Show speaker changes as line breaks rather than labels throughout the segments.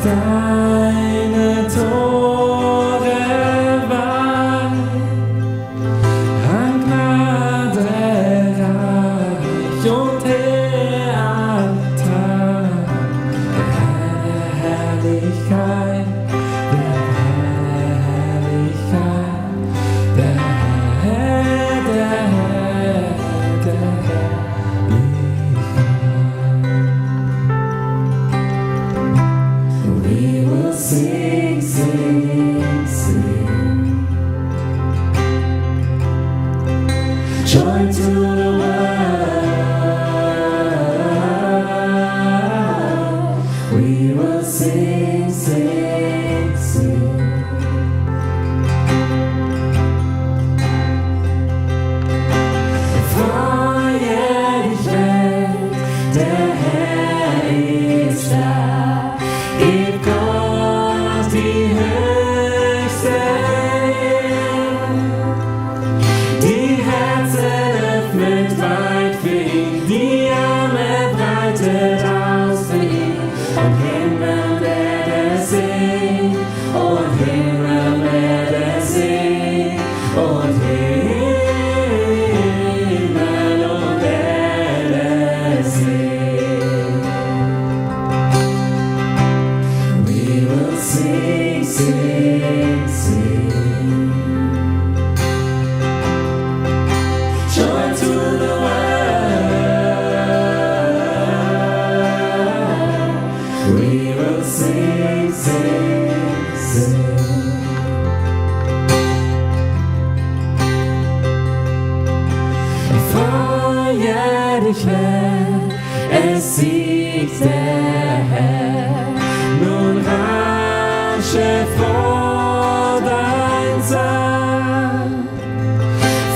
deine Tore weit, an Gnade reich und Altar der Herrlichkeit, der We will sing, sing, sing. Joy to the world. We will sing, sing, sing. Freue dich, Welt, der Herr ist da. Gib Gott die höchste Ehre. Die Herzen öffnet weit für ihn, die Arme breitet aus für ihn. Und Himmel werde sehen, und Himmel werde sehen, und Himmel und werde sehen. We will sing, sing, sing. Joy to the world. We will sing, sing, sing. Freue dich, Welt, es siegt der Herr. Nun rausche vor dein Saal,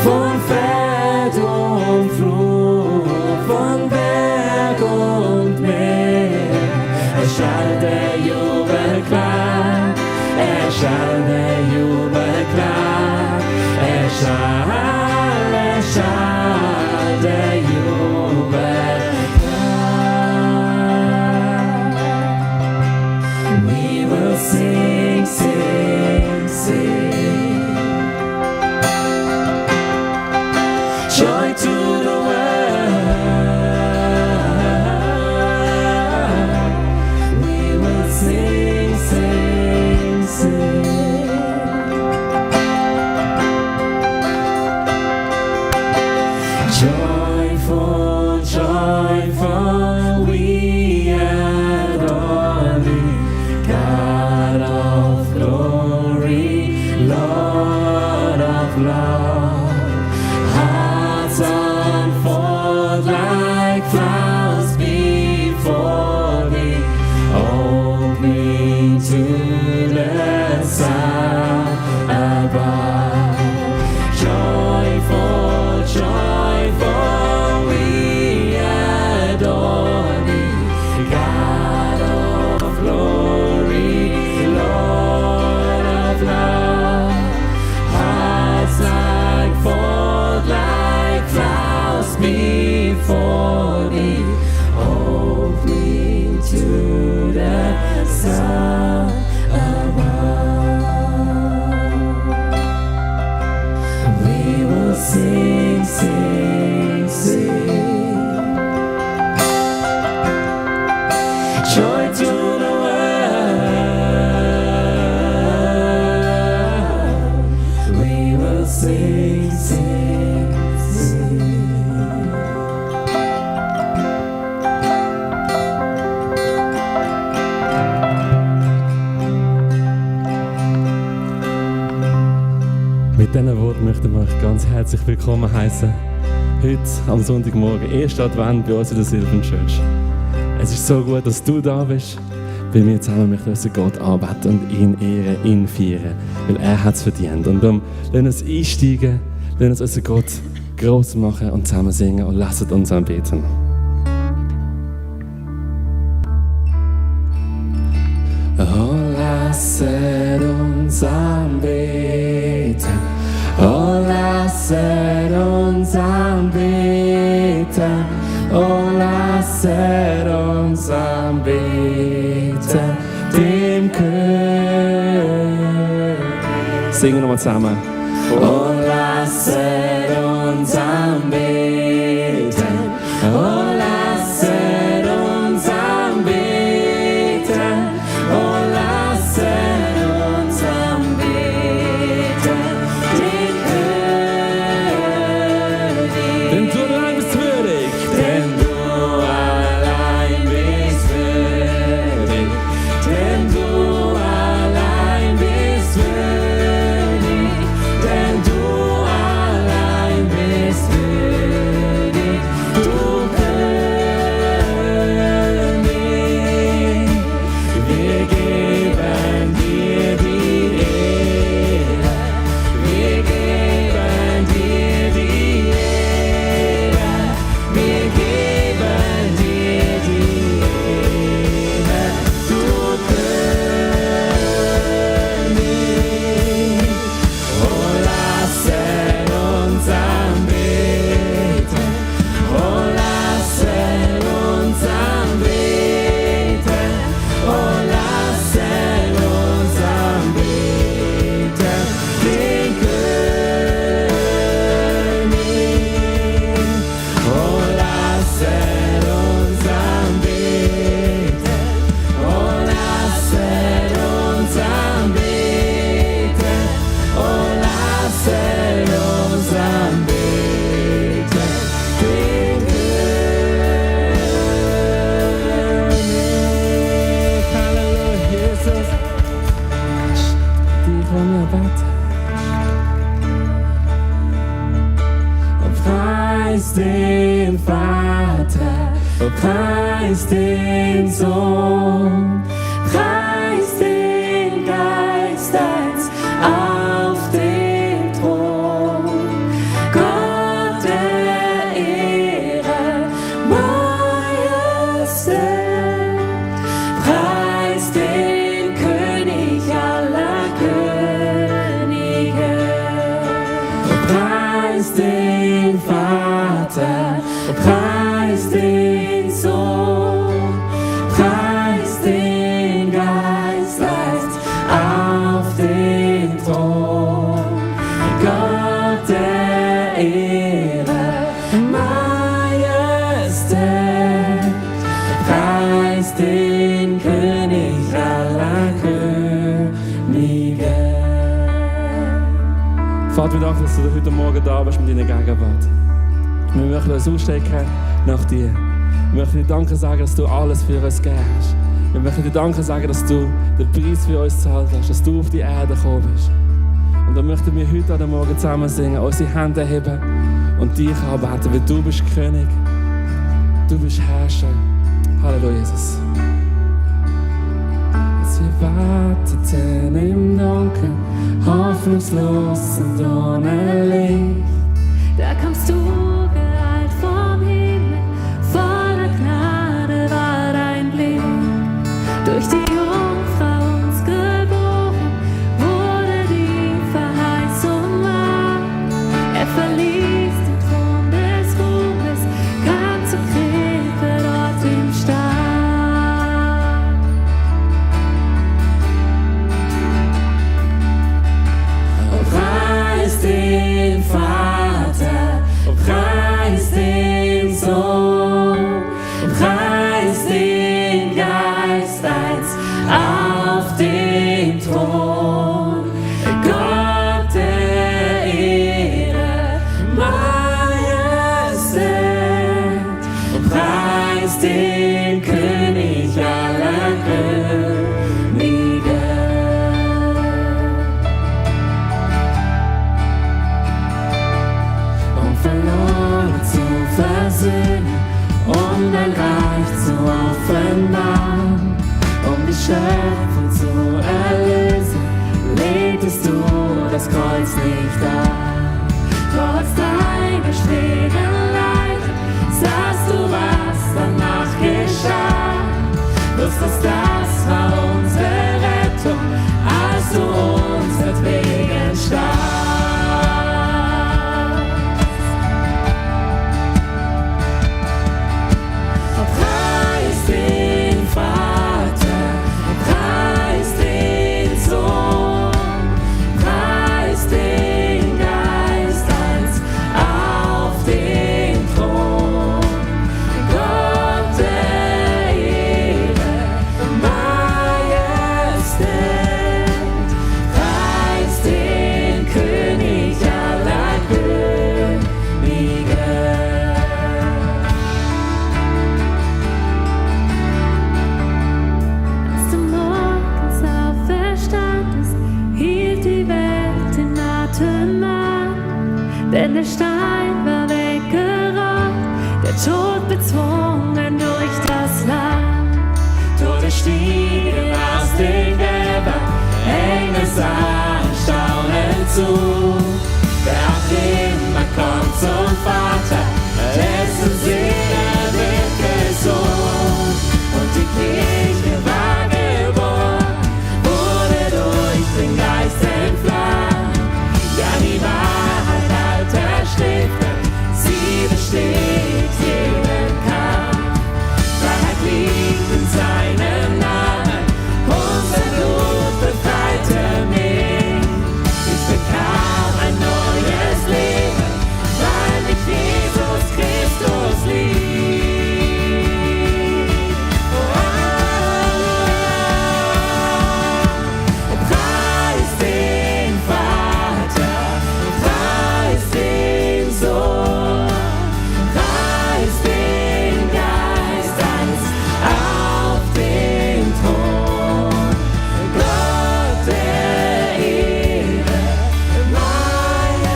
von Feld und Flur, von Berg und Meer. Erschallt der Jubelklang, erschallt der Jubelklang, erschallt der Jubelklang. We will sing, sing, sing. Joy to the world. We will sing, sing, sing. Joyful, joyful, we adore thee, God of glory, Lord of love. Hearts unfold like clouds before thee, opening to the sound above. Joyful, joyful, we adore thee, God of glory, Lord of love. Hearts like fold like clouds before thee, opening to the sound above. We will sing, sing, sing. Joy to the world. We will sing, sing, sing. Mit diesen Worten möchten wir euch ganz herzlich willkommen heißen. Heute am Sonntagmorgen, 1. Advent bei uns in der Sylvan Church. Es ist so gut, dass du da bist, weil wir zusammen möchten unseren Gott anbeten und ihn ehren, ihn feiern, weil er hat es verdient. Und darum lassen wir uns einsteigen, lassen uns unseren Gott gross machen und zusammen singen und lasst uns anbeten. Oh, lasset uns anbeten. Oh, lasset uns anbeten. Oh, lasset uns anbeten. dem König. Singen wir nochmal zusammen. Oh, lasset uns anbeten. Oh, lasset uns anbeten. Oh, lasset uns anbeten. Den König. Denn du allein bist würdig. Denn du allein bist würdig. Denn du allein bist würdig. Denn du allein bist würdig. Du König. Wir geben dir die Ehre. Wir geben dir die Ehre. Wir geben dir die Ehre. Du König. Oh, lasset uns anbeten. Oh, lasset uns anbeten. Oh, lasset uns anbeten. Den König. Oh, lasset uns anbeten. Oh, lasset uns anbeten. Oh, lasset uns anbeten. Den König. Halleluja, Jesus. Die wollen wir beten. Preis den Vater, preis den Sohn, preis den Geist eins auf dem Thron. Gott der Ehre, Majestät, preis den König aller Könige. Preis den Vater, preis den Sohn, preis den Geist eins auf dem Thron. Gott der Ehre, Majestät, preis den König aller Könige. Vater, wir danken, dass du heute Morgen da bist mit deiner Gegenwart. Wir möchten uns ausstrecken nach dir. Wir möchten dir Danke sagen, dass du alles für uns gegeben hast. Wir möchten dir Danke sagen, dass du den Preis für uns gezahlt hast, dass du auf die Erde gekommen bist. Und dann möchten wir heute an Morgen zusammen singen, unsere Hände heben und dich anbeten, weil du bist König, du bist Herrscher. Halleluja, Jesus. Sie warteten im Dunkeln, hoffnungslos und ohne Licht.
Da kamst du geeilt vom Himmel, voller Gnade war dein Blick. Durch die Jungfrau uns geboren, wurde die Verheißung wahr. Er verließ den Thron des Ruhmes, kam zur Krippe dort im Stall.
Preis den Vater, preis den Sohn, preis den Geist eins auf dem Thron. Gott der Ehre, Majestät, preis den König aller Könige. Verloren zu versöhnen, um dein Reich zu offenbaren, um die Schöpfung zu erlösen, legtest du das Kreuz nicht an. Trotz deiner schweren Leiden sahst du, was danach geschah. Wusstest, das war unsere Rettung, als du unsertwegen starbst. Preis den Vater, preis
denn der Stein war weggerollt, der Tod bezwungen durch das Lamm. Tote stiegen aus den Gräbern, Engel sahen staunend zu. Wer auch immer kommt zum Vater, dessen Seele wird gesund. Und die Kirche war geboren, wurde durch den Geist entflammt. Ja, die Wahrheit halt erstiftet, sie besteht jeden Kampf. Freiheit liegt in seinem Namen, unser Blut befreite mich. Ich bekam ein neues Leben, weil mich Jesus Christus liebt. Preis den Vater, preis den Sohn, preis den Geist eins auf den Thron. Gott der Ehre, Majestät,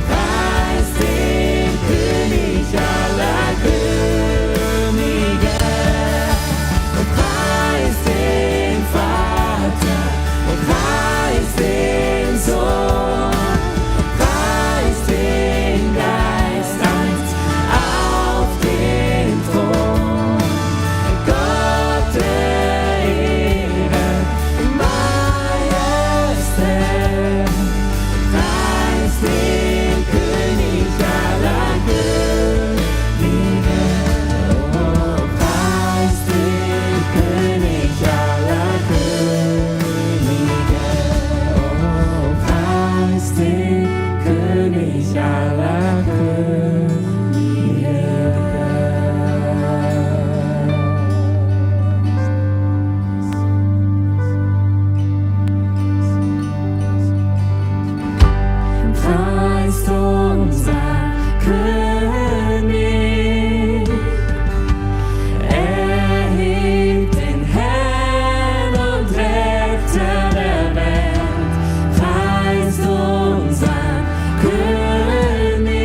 preis den König aller Könige. Preis den Vater, preis den Sohn, preis den Geist eins auf den Thron. Gott der Ehre, Majestät, preis den König aller Könige. Oh, preis den König aller Könige. Oh, preis den König aller Könige. Preist unser König, erhebt den Herrn und Retter der Welt. Preist unser König,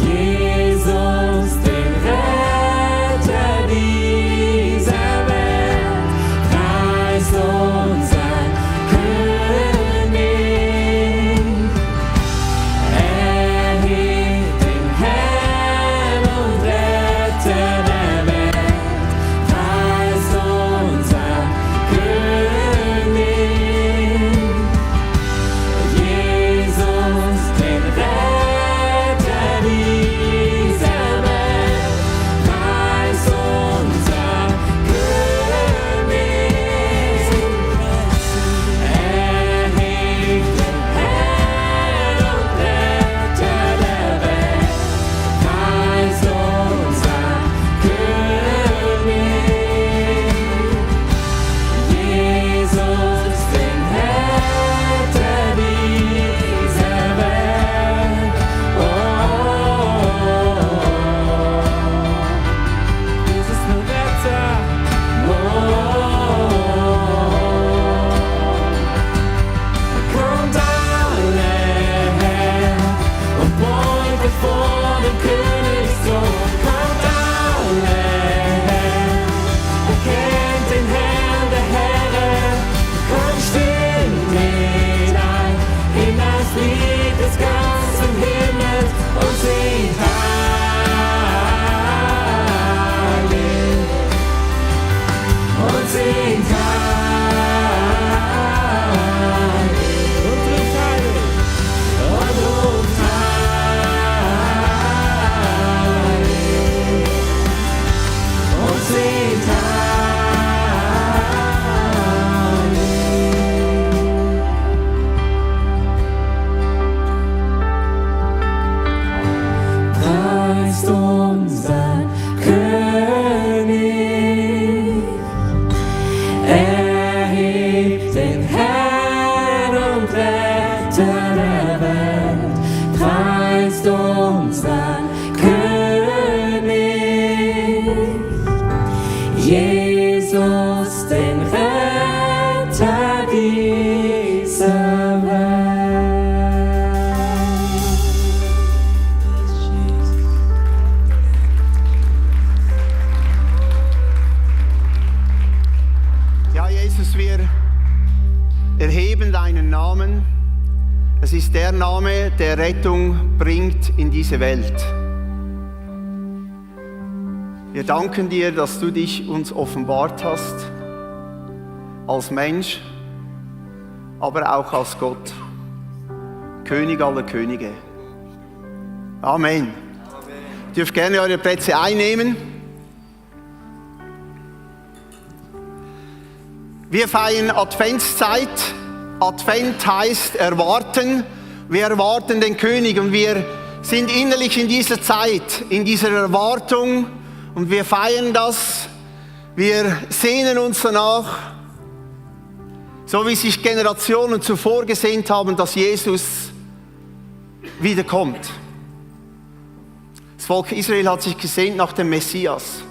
Jesus, den Retter dieser Welt. Preist unser König, erhebt den Herrn und Retter der Welt. Preist unser König, Jesus, den Retter dieser Welt. Preist unser König, erhebt den Herrn und Retter der Welt. Preist unser König, Jesus, den Retter dieser Welt. Oh, Jesus, den Retter. Kommt alle her und beugt euch vor dem Königsthron. Kommt alle her, erkennt den Herrn der Herren. Kommt, stimmt mit ein in das Lied des ganzen Himmels und singt heilig. Und singt heilig. Und ruft heilig. Und ruft heilig. Und singt heilig. Preist unseren König, erhebt den Herrn und Retter der Welt. Preist unseren König, Jesus, den Retter dieser
Jesus, wir erheben deinen Namen. Es ist der Name, der Rettung bringt in diese Welt. Wir danken dir, dass du dich uns offenbart hast, als Mensch, aber auch als Gott, König aller Könige. Amen. Ihr dürft gerne eure Plätze einnehmen. Wir feiern Adventszeit. Advent heißt erwarten. Wir erwarten den König und wir sind innerlich in dieser Zeit, in dieser Erwartung und wir feiern das. Wir sehnen uns danach, so wie sich Generationen zuvor gesehnt haben, dass Jesus wiederkommt. Das Volk Israel hat sich gesehnt nach dem Messias.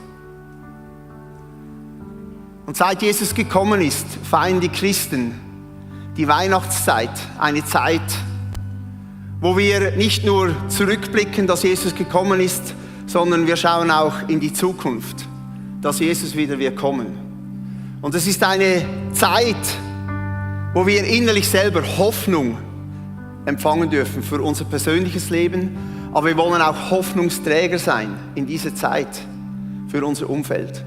Und seit Jesus gekommen ist, feiern die Christen die Weihnachtszeit, eine Zeit, wo wir nicht nur zurückblicken, dass Jesus gekommen ist, sondern wir schauen auch in die Zukunft, dass Jesus wieder wird kommen. Und es ist eine Zeit, wo wir innerlich selber Hoffnung empfangen dürfen für unser persönliches Leben, aber wir wollen auch Hoffnungsträger sein in dieser Zeit für unser Umfeld.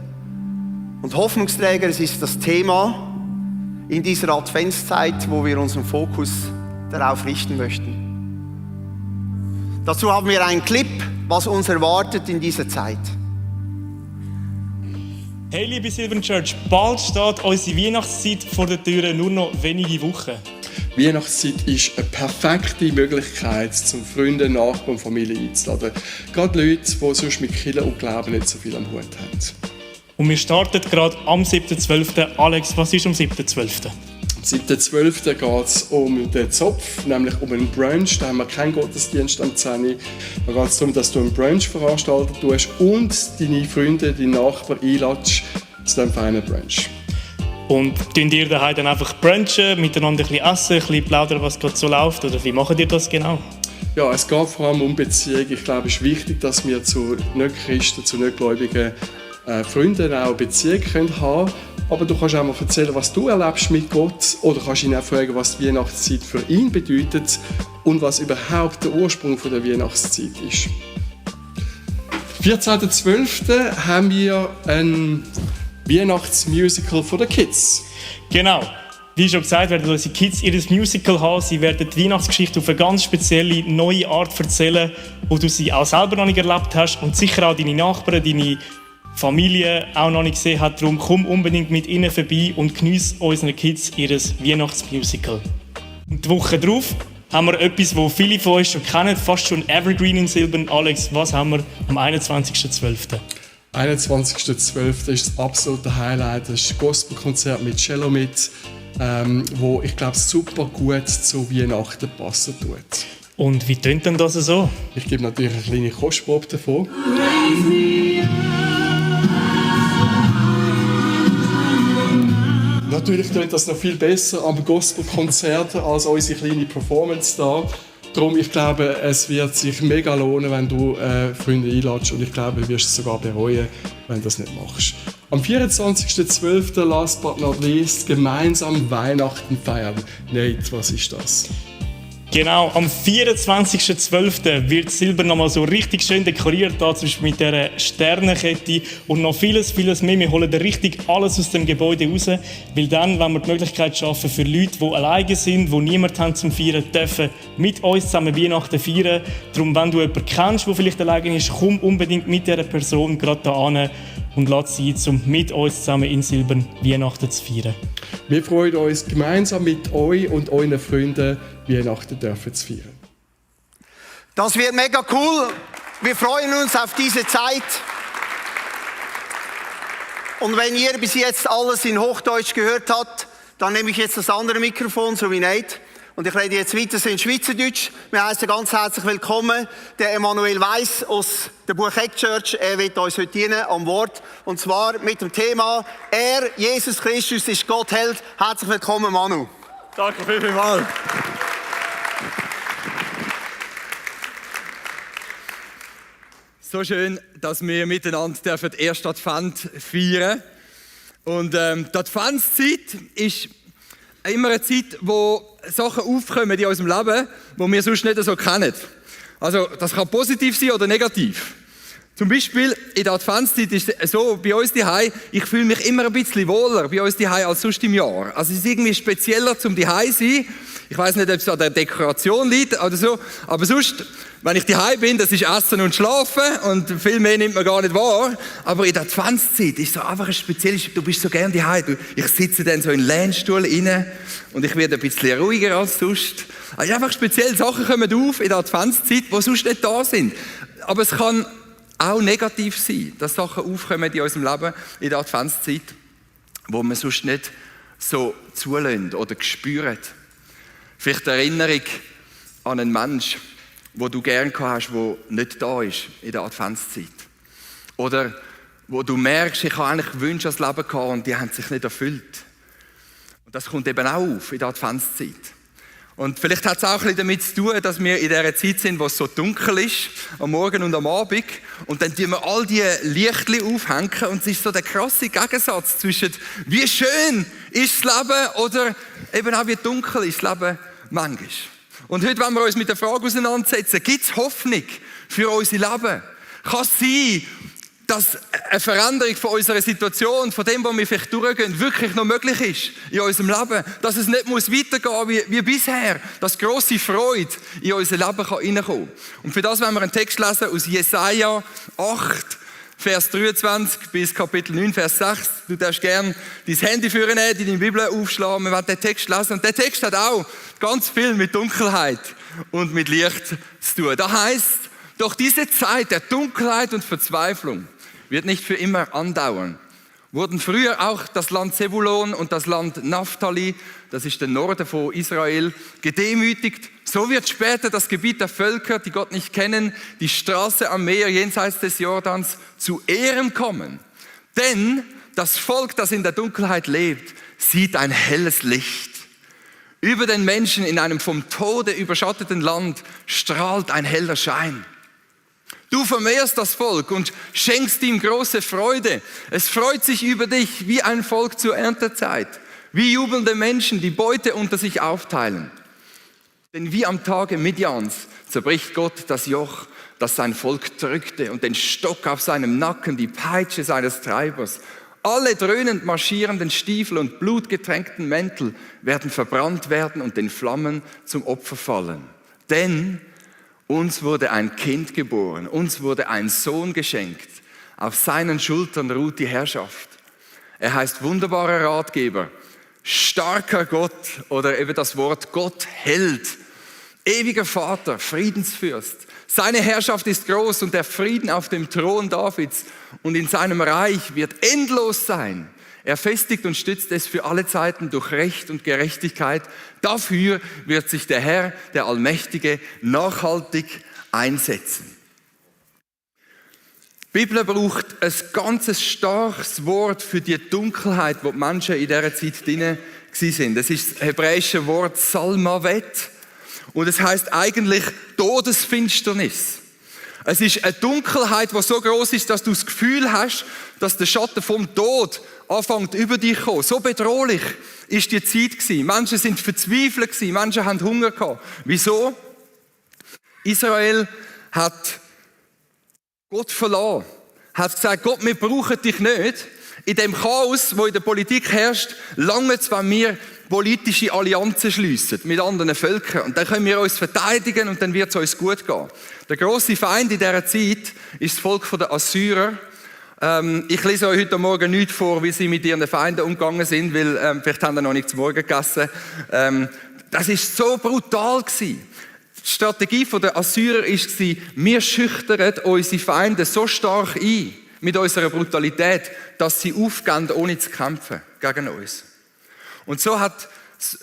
Und Hoffnungsträger, es ist das Thema in dieser Adventszeit, wo wir unseren Fokus darauf richten möchten. Dazu haben wir einen Clip, was uns erwartet in dieser Zeit.
Hey liebe Silvern Church, bald steht unsere Weihnachtszeit vor der Tür, nur noch wenige Wochen.
Weihnachtszeit ist eine perfekte Möglichkeit, um Freunde, Nachbarn und Familie einzuladen. Gerade Leute, die sonst mit Kirche und Glauben nicht so viel am Hut haben.
Und wir starten gerade am 7.12. Alex, was ist am 7.12.?
Am 7.12. geht es um den Zopf, nämlich um einen Brunch. Da haben wir keinen Gottesdienst am 10 Uhr. Da geht es darum, dass du einen Brunch veranstalten tust und deine Freunde, deine Nachbarn einladest zu diesem feinen Brunch.
Und tun ihr daheim dann einfach brunchen, miteinander ein bisschen essen, ein bisschen plaudern, was gerade so läuft? Oder wie macht ihr das genau?
Ja, es geht vor allem um Beziehung. Ich glaube, es ist wichtig, dass wir zu Nicht-Christen, zu Nicht-Gläubigen Freunden auch eine Beziehung haben können. Aber du kannst auch mal erzählen, was du erlebst mit Gott. Oder kannst ihn auch fragen, was die Weihnachtszeit für ihn bedeutet und was überhaupt der Ursprung der Weihnachtszeit ist. Am 14.12. haben wir ein Weihnachtsmusical für die Kids.
Genau. Wie schon gesagt, werden unsere Kids ihr Musical haben. Sie werden die Weihnachtsgeschichte auf eine ganz spezielle, neue Art erzählen, wo du sie auch selber noch nicht erlebt hast und sicher auch deine Nachbarn, deine Familie auch noch nicht gesehen hat. Darum komm unbedingt mit ihnen vorbei und geniesse unseren Kids ihr Weihnachtsmusical. Und die Woche darauf haben wir etwas, das viele von euch schon kennen, fast schon Evergreen in Silbern. Alex, was haben wir am 21.12.?
21.12. ist das absolute Highlight. Das ist ein Gospelkonzert mit Cello mit, wo ich glaube super gut zu Weihnachten passen tut.
Und wie tönt denn das so?
Ich gebe natürlich eine kleine Kostprobe davon. Natürlich tönt das noch viel besser am Gospelkonzert als unsere kleine Performance da. Darum, ich glaube, es wird sich mega lohnen, wenn du Freunde einladest und ich glaube, du wirst es sogar bereuen, wenn du das nicht machst. Am 24.12. last but not least gemeinsam Weihnachten feiern. Nate, was ist das?
Genau, am 24.12. wird Silber nochmal so richtig schön dekoriert, da zum Beispiel mit dieser Sternenkette und noch vieles, vieles mehr. Wir holen da richtig alles aus dem Gebäude raus, weil dann, wenn wir die Möglichkeit schaffen, für Leute, die alleine sind, die niemanden haben zum Feiern, dürfen mit uns zusammen Weihnachten feiern. Darum, wenn du jemanden kennst, der vielleicht alleine ist, komm unbedingt mit dieser Person gerade da hin und lass sie ein, um mit uns zusammen in Silbern Weihnachten zu feiern.
Wir freuen uns, gemeinsam mit euch und euren Freunden Weihnachten dürfen zu feiern.
Das wird mega cool. Wir freuen uns auf diese Zeit. Und wenn ihr bis jetzt alles in Hochdeutsch gehört habt, dann nehme ich jetzt das andere Mikrofon, so wie Nate. Und ich rede jetzt weiter in Schweizerdeutsch. Wir heißen ganz herzlich willkommen der Emanuel Weiss aus der Bucheck Church. Er wird uns heute dienen am Wort. Und zwar mit dem Thema Er, Jesus Christus, ist Gott Held. Herzlich willkommen, Manu.
Danke vielmals. So schön, dass wir miteinander den ersten Advent feiern. Und die Adventszeit ist immer eine Zeit, wo Sachen aufkommen in unserem Leben, die wir sonst nicht so kennen. Also das kann positiv sein oder negativ. Zum Beispiel in der Adventszeit ist es so, bei uns daheim, ich fühle mich immer ein bisschen wohler bei uns daheim als sonst im Jahr. Also es ist irgendwie spezieller zum daheim sein. Ich weiß nicht, ob es an der Dekoration liegt oder so, aber sonst, wenn ich daheim bin, das ist Essen und Schlafen und viel mehr nimmt man gar nicht wahr. Aber in der Adventszeit ist so einfach ein spezielles, du bist so gern daheim. Ich sitze dann so in den Lehnstuhl rein und ich werde ein bisschen ruhiger als sonst. Also einfach spezielle Sachen kommen auf in der Adventszeit, die sonst nicht da sind. Aber es kann auch negativ sein, dass Sachen aufkommen in unserem Leben in der Adventszeit, wo man sonst nicht so zulässt oder spürt. Vielleicht eine Erinnerung an einen Menschen, wo du gerne hast, der nicht da ist in der Adventszeit. Oder wo du merkst, ich habe eigentlich Wünsche ans Leben gehabt und die haben sich nicht erfüllt. Und das kommt eben auch auf in der Adventszeit. Und vielleicht hat es auch ein bisschen damit zu tun, dass wir in dieser Zeit sind, wo es so dunkel ist, am Morgen und am Abend. Und dann tun wir all die Lichtchen aufhängen und es ist so der krasse Gegensatz zwischen wie schön ist das Leben oder eben auch wie dunkel ist das Leben manchmal. Und heute wollen wir uns mit der Frage auseinandersetzen, gibt es Hoffnung für unser Leben? Kann es sein, dass eine Veränderung von unserer Situation, von dem, wo wir vielleicht durchgehen, wirklich noch möglich ist in unserem Leben. Dass es nicht muss weitergehen wie bisher. Dass grosse Freude in unser Leben reinkommen kann. Und für das wollen wir einen Text lesen aus Jesaja 8, Vers 23 bis Kapitel 9, Vers 6. Du darfst gerne dein Handy führen, deine Bibel aufschlagen. Wir werden den Text lesen. Und der Text hat auch ganz viel mit Dunkelheit und mit Licht zu tun. Da heißt, doch diese Zeit der Dunkelheit und Verzweiflung wird nicht für immer andauern. Wurden früher auch das Land Zebulon und das Land Naphtali, das ist der Norden von Israel, gedemütigt, so wird später das Gebiet der Völker, die Gott nicht kennen, die Straße am Meer jenseits des Jordans zu Ehren kommen. Denn das Volk, das in der Dunkelheit lebt, sieht ein helles Licht. Über den Menschen in einem vom Tode überschatteten Land strahlt ein heller Schein. Du vermehrst das Volk und schenkst ihm große Freude. Es freut sich über dich wie ein Volk zur Erntezeit, wie jubelnde Menschen, die Beute unter sich aufteilen. Denn wie am Tage Midians zerbricht Gott das Joch, das sein Volk drückte und den Stock auf seinem Nacken, die Peitsche seines Treibers. Alle dröhnend marschierenden Stiefel und blutgetränkten Mäntel werden verbrannt werden und den Flammen zum Opfer fallen. Denn uns wurde ein Kind geboren, uns wurde ein Sohn geschenkt. Auf seinen Schultern ruht die Herrschaft. Er heißt wunderbarer Ratgeber, starker Gott oder eben das Wort Gott Held, ewiger Vater, Friedensfürst. Seine Herrschaft ist groß und der Frieden auf dem Thron Davids und in seinem Reich wird endlos sein. Er festigt und stützt es für alle Zeiten durch Recht und Gerechtigkeit. Dafür wird sich der Herr, der Allmächtige, nachhaltig einsetzen. Die Bibel braucht ein ganz starkes Wort für die Dunkelheit, wo die Menschen in dieser Zeit drin waren. Das ist das hebräische Wort Salmavet und es heißt eigentlich Todesfinsternis. Es ist eine Dunkelheit, die so groß ist, dass du das Gefühl hast, dass der Schatten vom Tod anfängt über dich zu kommen. So bedrohlich ist die Zeit gewesen. Menschen sind verzweifelt gewesen. Menschen haben Hunger gehabt. Wieso? Israel hat Gott verlassen. Hat gesagt, Gott, wir brauchen dich nicht. In dem Chaos, wo in der Politik herrscht, lange es, wenn wir politische Allianzen schliessen mit anderen Völkern. Und dann können wir uns verteidigen und dann wird es uns gut gehen. Der grosse Feind in dieser Zeit ist das Volk der Assyrer. Ich lese euch heute Morgen nicht vor, wie sie mit ihren Feinden umgegangen sind, weil vielleicht haben sie noch nicht zu Morgen gegessen. Das war so brutal gewesen. Die Strategie der Assyrer war, wir schüchtern unsere Feinde so stark ein mit unserer Brutalität, dass sie aufgehen, ohne zu kämpfen gegen uns. Und so hat das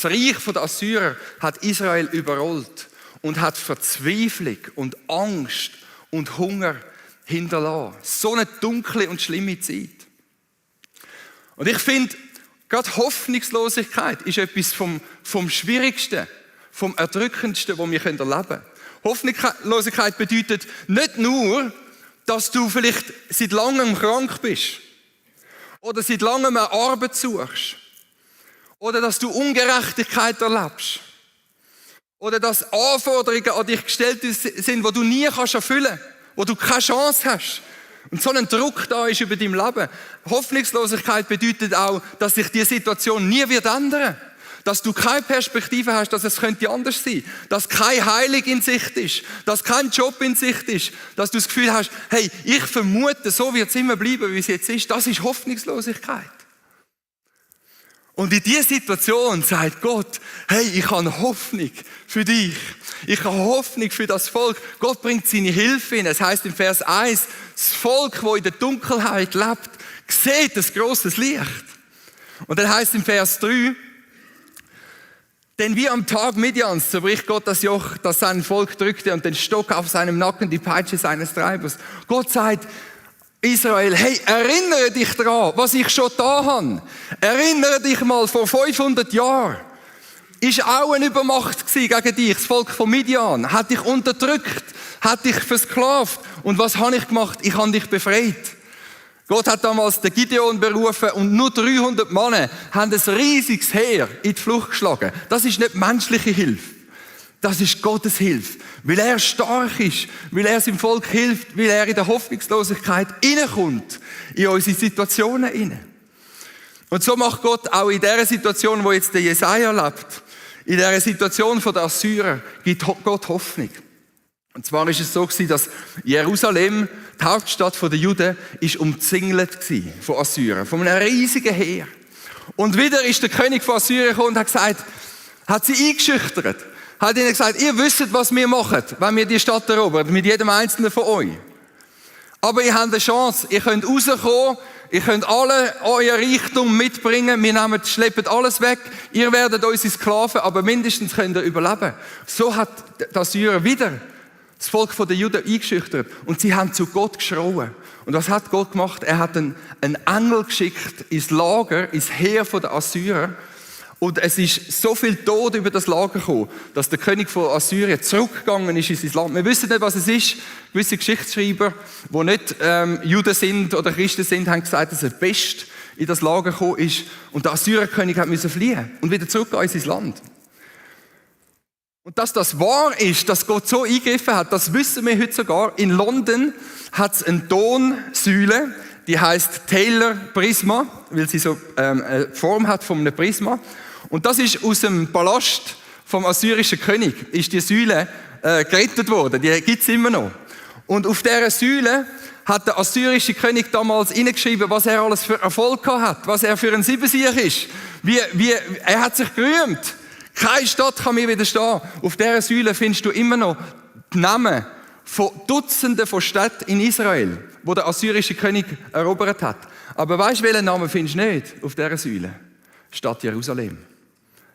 Reich der Assyrer hat Israel überrollt und hat Verzweiflung und Angst und Hunger hinterlassen. So eine dunkle und schlimme Zeit. Und ich finde, gerade Hoffnungslosigkeit ist etwas vom Schwierigsten, vom Erdrückendsten, was wir erleben können. Hoffnungslosigkeit bedeutet nicht nur, dass du vielleicht seit langem krank bist. oder seit langem eine Arbeit suchst, oder dass du Ungerechtigkeit erlebst, oder dass Anforderungen an dich gestellt sind, die du nie erfüllen kannst, wo du keine Chance hast. Und so ein Druck da ist über dein Leben. Hoffnungslosigkeit bedeutet auch, dass sich die Situation nie wird ändern. Dass du keine Perspektive hast, dass es könnte anders sein. Dass keine Heilung in Sicht ist. Dass kein Job in Sicht ist. Dass du das Gefühl hast, hey, ich vermute, so wird es immer bleiben, wie es jetzt ist. Das ist Hoffnungslosigkeit. Und in dieser Situation sagt Gott, hey, ich habe Hoffnung für dich. Ich habe Hoffnung für das Volk. Gott bringt seine Hilfe in. Es heißt im Vers 1, das Volk, das in der Dunkelheit lebt, sieht ein grosses Licht. Und dann heißt im Vers 3, denn wie am Tag Midians zerbricht Gott das Joch, das sein Volk drückte und den Stock auf seinem Nacken, die Peitsche seines Treibers. Gott sagt, Israel, hey, erinnere dich daran, was ich schon da habe. Erinnere dich mal, vor 500 Jahren ist auch eine Übermacht gegen dich, das Volk von Midian. Hat dich unterdrückt, hat dich versklavt. Und was habe ich gemacht? Ich habe dich befreit. Gott hat damals den Gideon berufen und nur 300 Männer haben ein riesiges Heer in die Flucht geschlagen. Das ist nicht menschliche Hilfe. Das ist Gottes Hilfe. Weil er stark ist, weil er seinem Volk hilft, weil er in der Hoffnungslosigkeit hineinkommt, in unsere Situationen hinein. Und so macht Gott auch in der Situation, wo jetzt der Jesaja lebt, in der Situation der Assyrer, gibt Gott Hoffnung. Und zwar ist es so gewesen, dass Jerusalem, die Hauptstadt der Juden, ist umzingelt gewesen von Assyrern, von einem riesigen Heer. Und wieder ist der König von Assyrien gekommen und hat gesagt, hat sie eingeschüchtert, hat ihnen gesagt, ihr wisst, was wir machen, wenn wir die Stadt erobern, mit jedem Einzelnen von euch. Aber ihr habt eine Chance, ihr könnt rauskommen, ihr könnt alle euer Reichtum mitbringen, wir schleppen alles weg, ihr werdet unsere Sklaven, aber mindestens könnt ihr überleben. So hat die Assyrer wieder das Volk der Juden eingeschüchtert und sie haben zu Gott geschrauen. Und was hat Gott gemacht? Er hat einen Engel geschickt ins Lager, ins Heer der Assyrer. Und es ist so viel Tod über das Lager gekommen, dass der König von Assyrien zurückgegangen ist in sein Land. Wir wissen nicht, was es ist. Gewisse Geschichtsschreiber, die nicht Juden sind oder Christen sind, haben gesagt, dass eine Pest in das Lager gekommen ist. Und der Assyrerkönig musste fliehen und wieder zurückgehen in sein Land. Und dass das wahr ist, dass Gott so eingegriffen hat, das wissen wir heute sogar. In London hat es eine Tonsäule, die heißt Taylor Prisma, weil sie so eine Form hat von einem Prisma. Und das ist aus dem Palast vom assyrischen König, ist die Säule gerettet worden. Die gibt es immer noch. Und auf dieser Säule hat der assyrische König damals hineingeschrieben, was er alles für Erfolg hat, was er für ein Siebensieg ist. Er hat sich gerühmt. Keine Stadt kann mir widerstehen. Auf dieser Säule findest du immer noch die Namen von Dutzenden von Städten in Israel, wo der assyrische König erobert hat. Aber weißt du, welchen Namen findest du nicht auf dieser Säule? Stadt Jerusalem.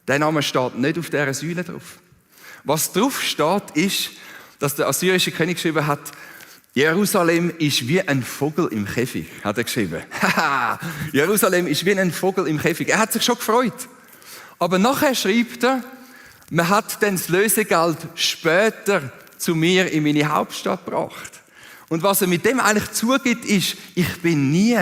Der Name steht nicht auf dieser Säule drauf. Was drauf steht, ist, dass der assyrische König geschrieben hat, Jerusalem ist wie ein Vogel im Käfig, hat er geschrieben. Jerusalem ist wie ein Vogel im Käfig. Er hat sich schon gefreut. Aber nachher schreibt er, man hat dann das Lösegeld später zu mir in meine Hauptstadt gebracht. Und was er mit dem eigentlich zugibt, ist, ich bin nie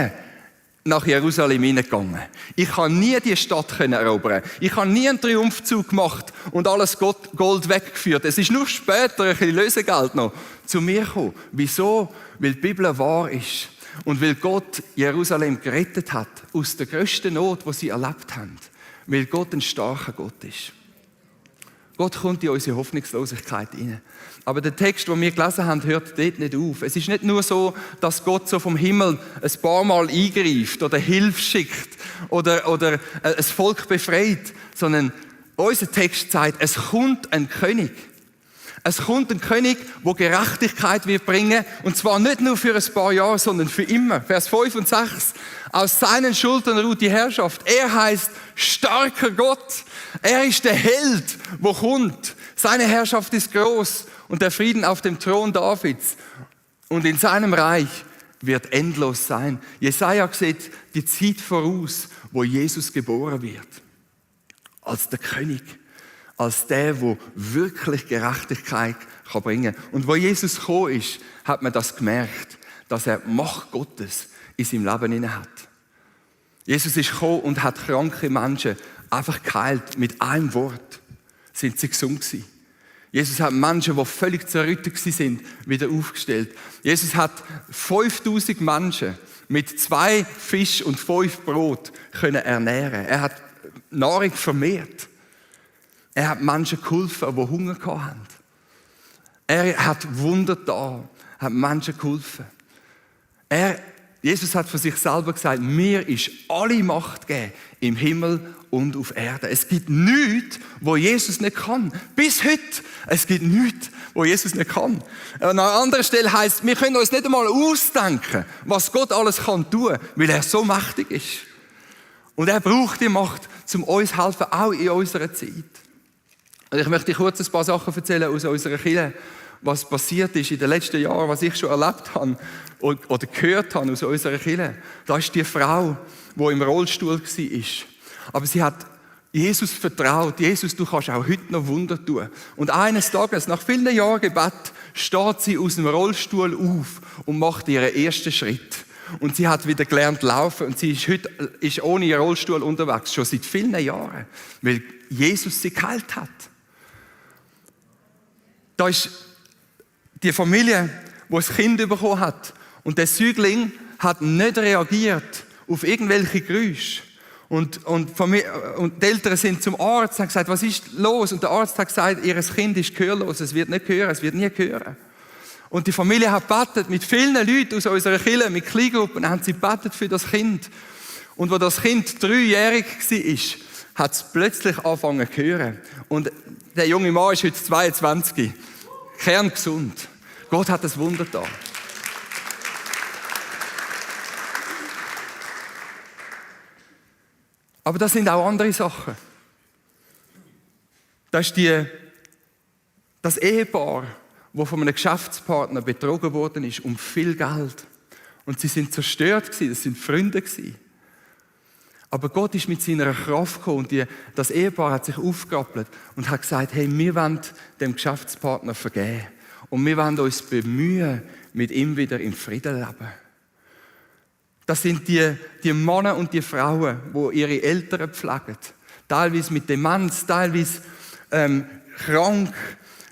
nach Jerusalem hineingegangen. Ich kann nie die Stadt erobern. Ich habe nie einen Triumphzug gemacht und alles Gold weggeführt. Es ist nur später ein bisschen Lösegeld noch zu mir gekommen. Wieso? Weil die Bibel wahr ist. Und weil Gott Jerusalem gerettet hat aus der grössten Not, die sie erlebt haben. Weil Gott ein starker Gott ist. Gott kommt in unsere Hoffnungslosigkeit hinein. Aber der Text, den wir gelesen haben, hört dort nicht auf. Es ist nicht nur so, dass Gott so vom Himmel ein paar Mal eingreift oder Hilfe schickt oder ein Volk befreit, sondern unser Text sagt, es kommt ein König. Es kommt ein König, der Gerechtigkeit wird bringen, und zwar nicht nur für ein paar Jahre, sondern für immer. Vers 5 und 6. Aus seinen Schultern ruht die Herrschaft. Er heißt starker Gott. Er ist der Held, der kommt. Seine Herrschaft ist groß und der Frieden auf dem Thron Davids. Und in seinem Reich wird endlos sein. Jesaja sieht die Zeit voraus, wo Jesus geboren wird. Als der König. Als der wirklich Gerechtigkeit bringen kann. Und wo Jesus gekommen ist, hat man das gemerkt, dass er die Macht Gottes in seinem Leben inne hat. Jesus ist gekommen und hat kranke Menschen einfach geheilt. Mit einem Wort sind sie gesund gewesen. Jesus hat Menschen, die völlig zerrüttet sind, wieder aufgestellt. Jesus hat 5000 Menschen mit 2 Fisch und 5 Brot können ernähren. Er hat Nahrung vermehrt. Er hat Menschen geholfen, die Hunger hatten. Er hat Wunder getan, hat Menschen geholfen. Jesus hat von sich selber gesagt, mir ist alle Macht gegeben im Himmel und auf Erde. Es gibt nichts, wo Jesus nicht kann. Bis heute. Es gibt nichts, wo Jesus nicht kann. An einer anderen Stelle heisst, wir können uns nicht einmal ausdenken, was Gott alles kann tun, weil er so mächtig ist. Und er braucht die Macht, um uns zu helfen, auch in unserer Zeit. Und ich möchte kurz ein paar Sachen erzählen aus unserer Kirche, was passiert ist in den letzten Jahren, was ich schon erlebt habe oder gehört habe aus unserer Kirche. Da ist die Frau, die im Rollstuhl war. Aber sie hat Jesus vertraut. Jesus, du kannst auch heute noch Wunder tun. Und eines Tages, nach vielen Jahren Gebet, steht sie aus dem Rollstuhl auf und macht ihren ersten Schritt. Und sie hat wieder gelernt laufen und sie ist heute ohne ihren Rollstuhl unterwegs, schon seit vielen Jahren, weil Jesus sie geheilt hat. Da ist die Familie, die das Kind bekommen hat. Und der Säugling hat nicht reagiert auf irgendwelche Geräusche. Und die Eltern sind zum Arzt und haben gesagt, was ist los? Und der Arzt hat gesagt, ihr Kind ist gehörlos, es wird nicht hören, es wird nie hören. Und die Familie hat gebetet, mit vielen Leuten aus unserer Kirche, mit Kleingruppen, haben sie gebetet für das Kind. Und als das Kind 3-jährig war, hat es plötzlich angefangen zu hören. Und der junge Mann ist heute 22, kerngesund. Gott hat das Wunder getan. Aber das sind auch andere Sachen. Das ist das Ehepaar, das von einem Geschäftspartner betrogen worden ist, um viel Geld. Und sie sind zerstört gewesen, das sind Freunde gewesen. Aber Gott ist mit seiner Kraft gekommen und das Ehepaar hat sich aufgerappelt und hat gesagt, hey, wir wollen dem Geschäftspartner vergeben. Und wir wollen uns bemühen, mit ihm wieder im Frieden leben. Das sind die Männer und die Frauen, die ihre Eltern pflegen. Teilweise mit Demenz, teilweise krank,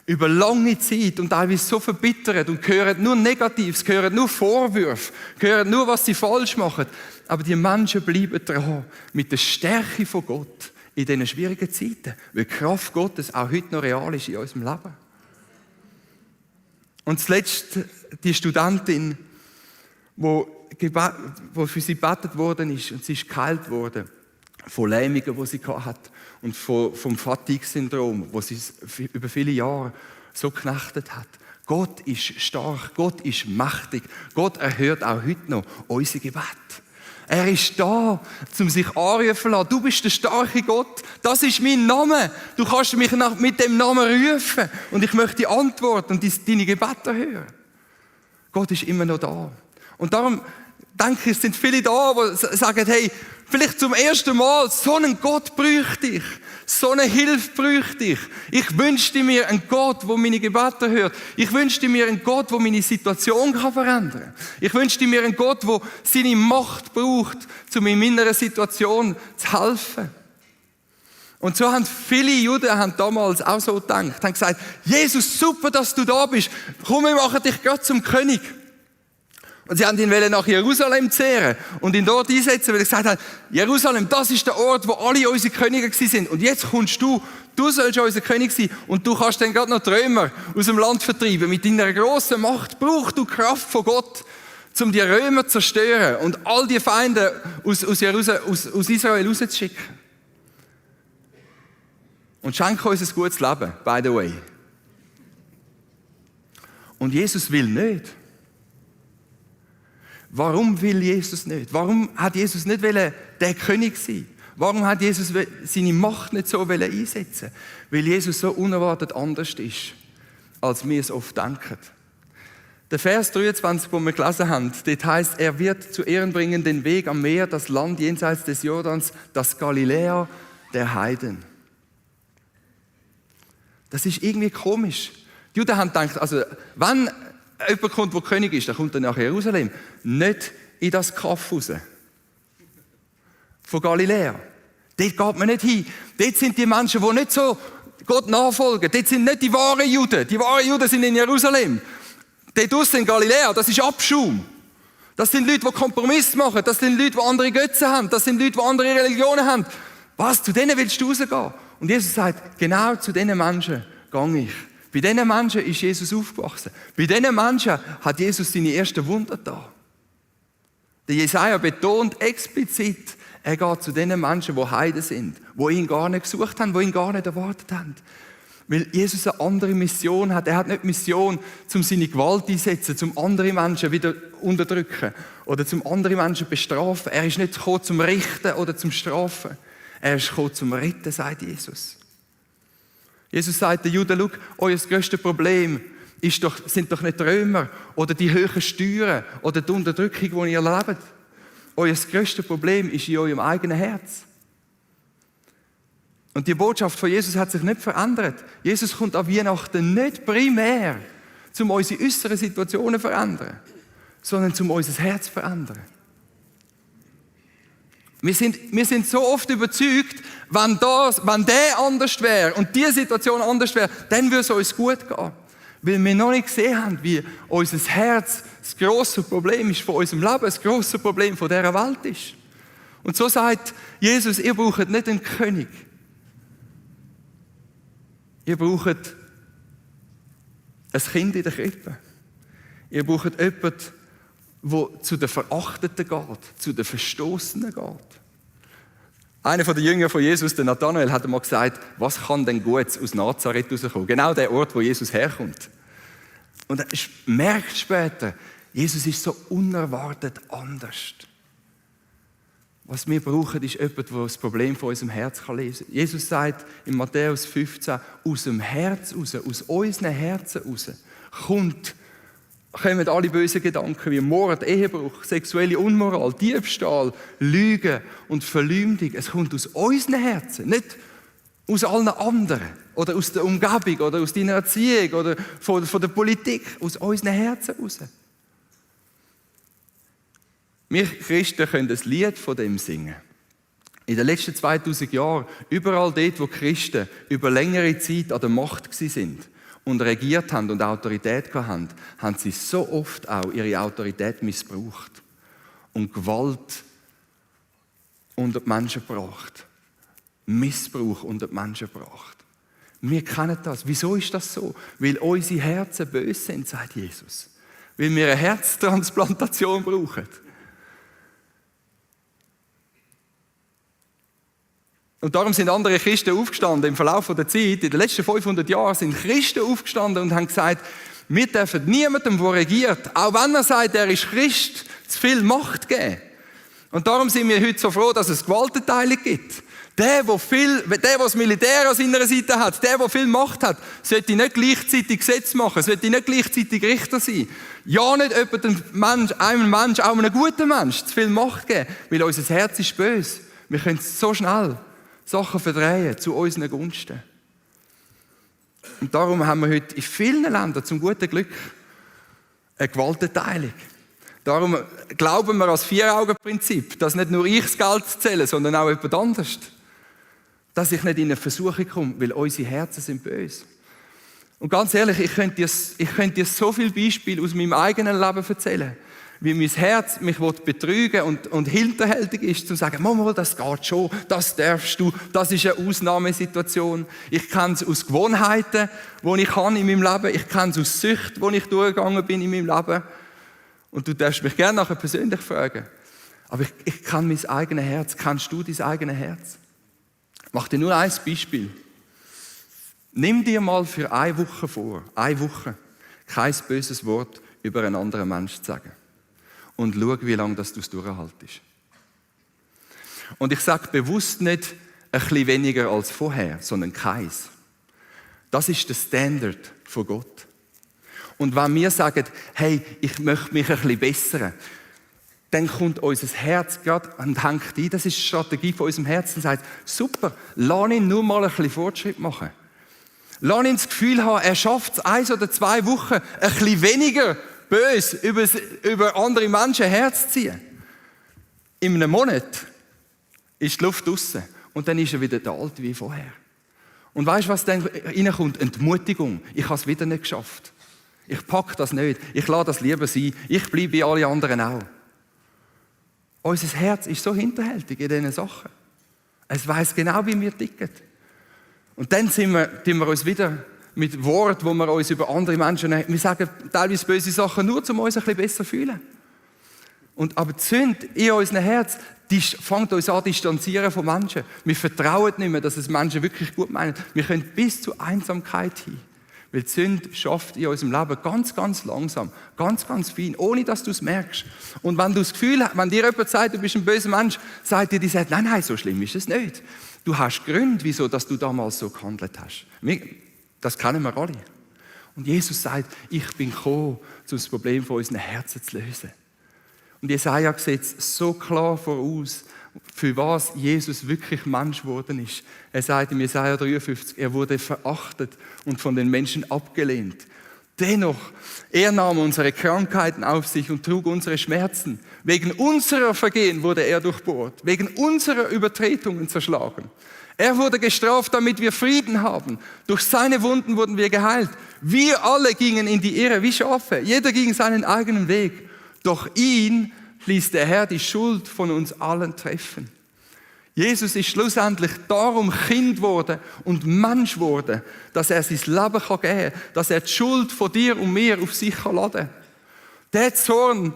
über lange Zeit und teilweise so verbittert und hören nur Negatives, hören nur Vorwürfe, hören nur, was sie falsch machen. Aber die Menschen bleiben dran mit der Stärke von Gott in diesen schwierigen Zeiten, weil die Kraft Gottes auch heute noch real ist in unserem Leben. Und zuletzt die Studentin, wo für sie gebetet worden ist und sie ist geheilt worden von Lähmungen, die sie hatte und vom Fatigue-Syndrom, das sie über viele Jahre so geknechtet hat. Gott ist stark, Gott ist mächtig, Gott erhört auch heute noch unser Gebet. Er ist da, um sich anrufen zu lassen. Du bist der starke Gott. Das ist mein Name. Du kannst mich mit dem Namen rufen. Und ich möchte antworten und deine Gebete hören. Gott ist immer noch da. Und darum denke ich, es sind viele da, die sagen, hey, vielleicht zum ersten Mal, so einen Gott bräuchte ich. So eine Hilfe bräuchte ich. Ich wünschte mir einen Gott, der meine Gebete hört. Ich wünschte mir einen Gott, der meine Situation verändern kann. Ich wünschte mir einen Gott, der seine Macht braucht, um in meiner Situation zu helfen. Und so haben viele Juden damals auch so gedacht. Haben gesagt, Jesus, super, dass du da bist. Komm, wir machen dich gerade zum König. Und sie haben ihn nach Jerusalem zehren und ihn dort einsetzen, weil er gesagt hat, Jerusalem, das ist der Ort, wo alle unsere Könige sind. Und jetzt kommst du sollst unser König sein und du kannst dann gerade noch die Römer aus dem Land vertreiben. Mit deiner grossen Macht brauchst du Kraft von Gott, um die Römer zu zerstören und all die Feinde aus Israel rauszuschicken. Und schenke uns ein gutes Leben, by the way. Und Jesus will nicht. Warum will Jesus nicht? Warum hat Jesus nicht der König sein? Warum hat Jesus seine Macht nicht so einsetzen? Weil Jesus so unerwartet anders ist, als wir es oft denken. Der Vers 23, den wir gelesen haben, dort heisst, er wird zu Ehren bringen den Weg am Meer, das Land jenseits des Jordans, das Galiläa der Heiden. Das ist irgendwie komisch. Die Juden haben gedacht, also wenn jemand kommt, der König ist, dann kommt er nach Jerusalem. Nicht in das Kaff raus. von Galiläa. Dort geht man nicht hin. Dort sind die Menschen, die nicht so Gott nachfolgen. Dort sind nicht die wahren Juden. Die wahren Juden sind in Jerusalem. Dort draussen in Galiläa, das ist Abschaum. Das sind Leute, die Kompromisse machen. Das sind Leute, die andere Götzen haben. Das sind Leute, die andere Religionen haben. Was? Zu denen willst du rausgehen? Und Jesus sagt, genau zu diesen Menschen gehe ich. Bei diesen Menschen ist Jesus aufgewachsen. Bei diesen Menschen hat Jesus seine ersten Wunder getan. Der Jesaja betont explizit, er geht zu den Menschen, die Heiden sind, die ihn gar nicht gesucht haben, die ihn gar nicht erwartet haben. Weil Jesus eine andere Mission hat. Er hat nicht die Mission, um seine Gewalt einzusetzen, um andere Menschen wieder unterdrücken oder um andere Menschen bestrafen. Er ist nicht gekommen, zum Richten oder zum Strafen. Er ist gekommen, zum Retten, sagt Jesus. Jesus sagt den Juden, schau, euer grösstes Problem sind doch nicht die Römer oder die hohen Steuern oder die Unterdrückung, die ihr erlebt. Euer grösstes Problem ist in eurem eigenen Herz. Und die Botschaft von Jesus hat sich nicht verändert. Jesus kommt an Weihnachten nicht primär, um unsere äußeren Situationen zu verändern, sondern um unser Herz zu verändern. Wir sind so oft überzeugt, wenn der anders wäre und diese Situation anders wäre, dann würde es uns gut gehen. Weil wir noch nicht gesehen haben, wie unser Herz das grosse Problem ist von unserem Leben, das grosse Problem von dieser Welt ist. Und so sagt Jesus, ihr braucht nicht einen König. Ihr braucht ein Kind in der Krippe. Ihr braucht jemanden, der zu den Verachteten geht, zu den Verstoßenen geht. Einer der Jünger von Jesus, der Nathanael, hat einmal gesagt, was kann denn Gutes aus Nazareth rauskommen? Genau der Ort, wo Jesus herkommt. Und er merkt später, Jesus ist so unerwartet anders. Was wir brauchen, ist jemand, der das Problem von unserem Herz lesen kann. Jesus sagt in Matthäus 15, aus dem Herz raus, aus unseren Herzen raus, kommen alle bösen Gedanken wie Mord, Ehebruch, sexuelle Unmoral, Diebstahl, Lügen und Verleumdung. Es kommt aus unseren Herzen, nicht aus allen anderen oder aus der Umgebung oder aus deiner Erziehung oder von der Politik, aus unseren Herzen raus. Wir Christen können ein Lied von dem singen. In den letzten 2000 Jahren, überall dort, wo Christen über längere Zeit an der Macht waren und regiert haben und Autorität hatten, haben sie so oft auch ihre Autorität missbraucht und Gewalt unter die Menschen gebracht. Missbrauch unter die Menschen gebracht. Wir kennen das. Wieso ist das so? Weil unsere Herzen böse sind, sagt Jesus. Weil wir eine Herztransplantation brauchen. Und darum sind andere Christen aufgestanden im Verlauf der Zeit. In den letzten 500 Jahren sind Christen aufgestanden und haben gesagt, wir dürfen niemandem, der regiert, auch wenn er sagt, er ist Christ, zu viel Macht geben. Und darum sind wir heute so froh, dass es Gewaltenteilung gibt. Der das Militär an seiner Seite hat, der viel Macht hat, sollte nicht gleichzeitig Gesetz machen, sollte nicht gleichzeitig Richter sein. Ja, nicht einem Mensch, auch einem guten Mensch, zu viel Macht geben, weil unser Herz ist böse. Wir können so schnell Sachen verdrehen zu unseren Gunsten. Und darum haben wir heute in vielen Ländern zum guten Glück eine Gewaltenteilung. Darum glauben wir als Vier-Augen-Prinzip, dass nicht nur ich das Geld zähle, sondern auch jemand anderes. Dass ich nicht in eine Versuchung komme, weil unsere Herzen sind böse. Und ganz ehrlich, ich könnte dir so viele Beispiele aus meinem eigenen Leben erzählen, wie mein Herz mich betrügen und hinterhältig ist, zu sagen, Mama, das geht schon, das darfst du, das ist eine Ausnahmesituation. Ich kenne es aus Gewohnheiten, die ich habe in meinem Leben. Ich kenne es aus Süchten, wo ich durchgegangen bin in meinem Leben. Und du darfst mich gerne nachher persönlich fragen. Aber ich kenne mein eigenes Herz. Kennst du dein eigenes Herz? Ich mache dir nur ein Beispiel. Nimm dir mal für eine Woche vor, kein böses Wort über einen anderen Menschen zu sagen. Und schau, wie lange du es durchhaltest. Und ich sage bewusst nicht ein bisschen weniger als vorher, sondern keins. Das ist der Standard von Gott. Und wenn wir sagen, hey, ich möchte mich ein bisschen bessern, dann kommt unser Herz gerade und hängt ein. Das ist die Strategie von unserem Herzen und sagt, super, lass ihn nur mal ein bisschen Fortschritt machen. Lass ihn das Gefühl haben, er schafft es 1 oder 2 Wochen, ein bisschen weniger böse über andere Menschen herzuziehen. In einem Monat ist die Luft draussen und dann ist er wieder der Alte wie vorher. Und weißt du, was dann reinkommt? Entmutigung. Ich habe es wieder nicht geschafft. Ich packe das nicht. Ich lasse das lieber sein. Ich bleibe wie alle anderen auch. Unser Herz ist so hinterhältig in diesen Sachen. Es weiss genau, wie wir ticken. Und dann tun wir uns wieder mit Worten, wo wir uns über andere Menschen, wir sagen teilweise böse Sachen nur, um uns ein bisschen besser zu fühlen. Aber die Sünde in unserem Herz, die fängt uns an zu distanzieren von Menschen. Wir vertrauen nicht mehr, dass es Menschen wirklich gut meinen. Wir können bis zur Einsamkeit hin. Weil die Sünde schafft in unserem Leben ganz, ganz langsam, ganz, ganz fein, ohne dass du es merkst. Und wenn du das Gefühl hast, wenn dir jemand sagt, du bist ein böser Mensch, sagt dir, die sagt, nein, so schlimm ist es nicht. Du hast Gründe, wieso dass du damals so gehandelt hast. Das kennen wir alle. Und Jesus sagt, ich bin gekommen, um das Problem von unseren Herzen zu lösen. Und Jesaja sieht es so klar voraus, für was Jesus wirklich Mensch geworden ist. Er sagt in Jesaja 53, er wurde verachtet und von den Menschen abgelehnt. Dennoch, er nahm unsere Krankheiten auf sich und trug unsere Schmerzen. Wegen unserer Vergehen wurde er durchbohrt, wegen unserer Übertretungen zerschlagen. Er wurde gestraft, damit wir Frieden haben. Durch seine Wunden wurden wir geheilt. Wir alle gingen in die Irre wie Schafe. Jeder ging seinen eigenen Weg. Doch ihn ließ der Herr die Schuld von uns allen treffen. Jesus ist schlussendlich darum Kind wurde und Mensch wurde, dass er sein Leben geben kann, dass er die Schuld von dir und mir auf sich laden kann. Der Zorn,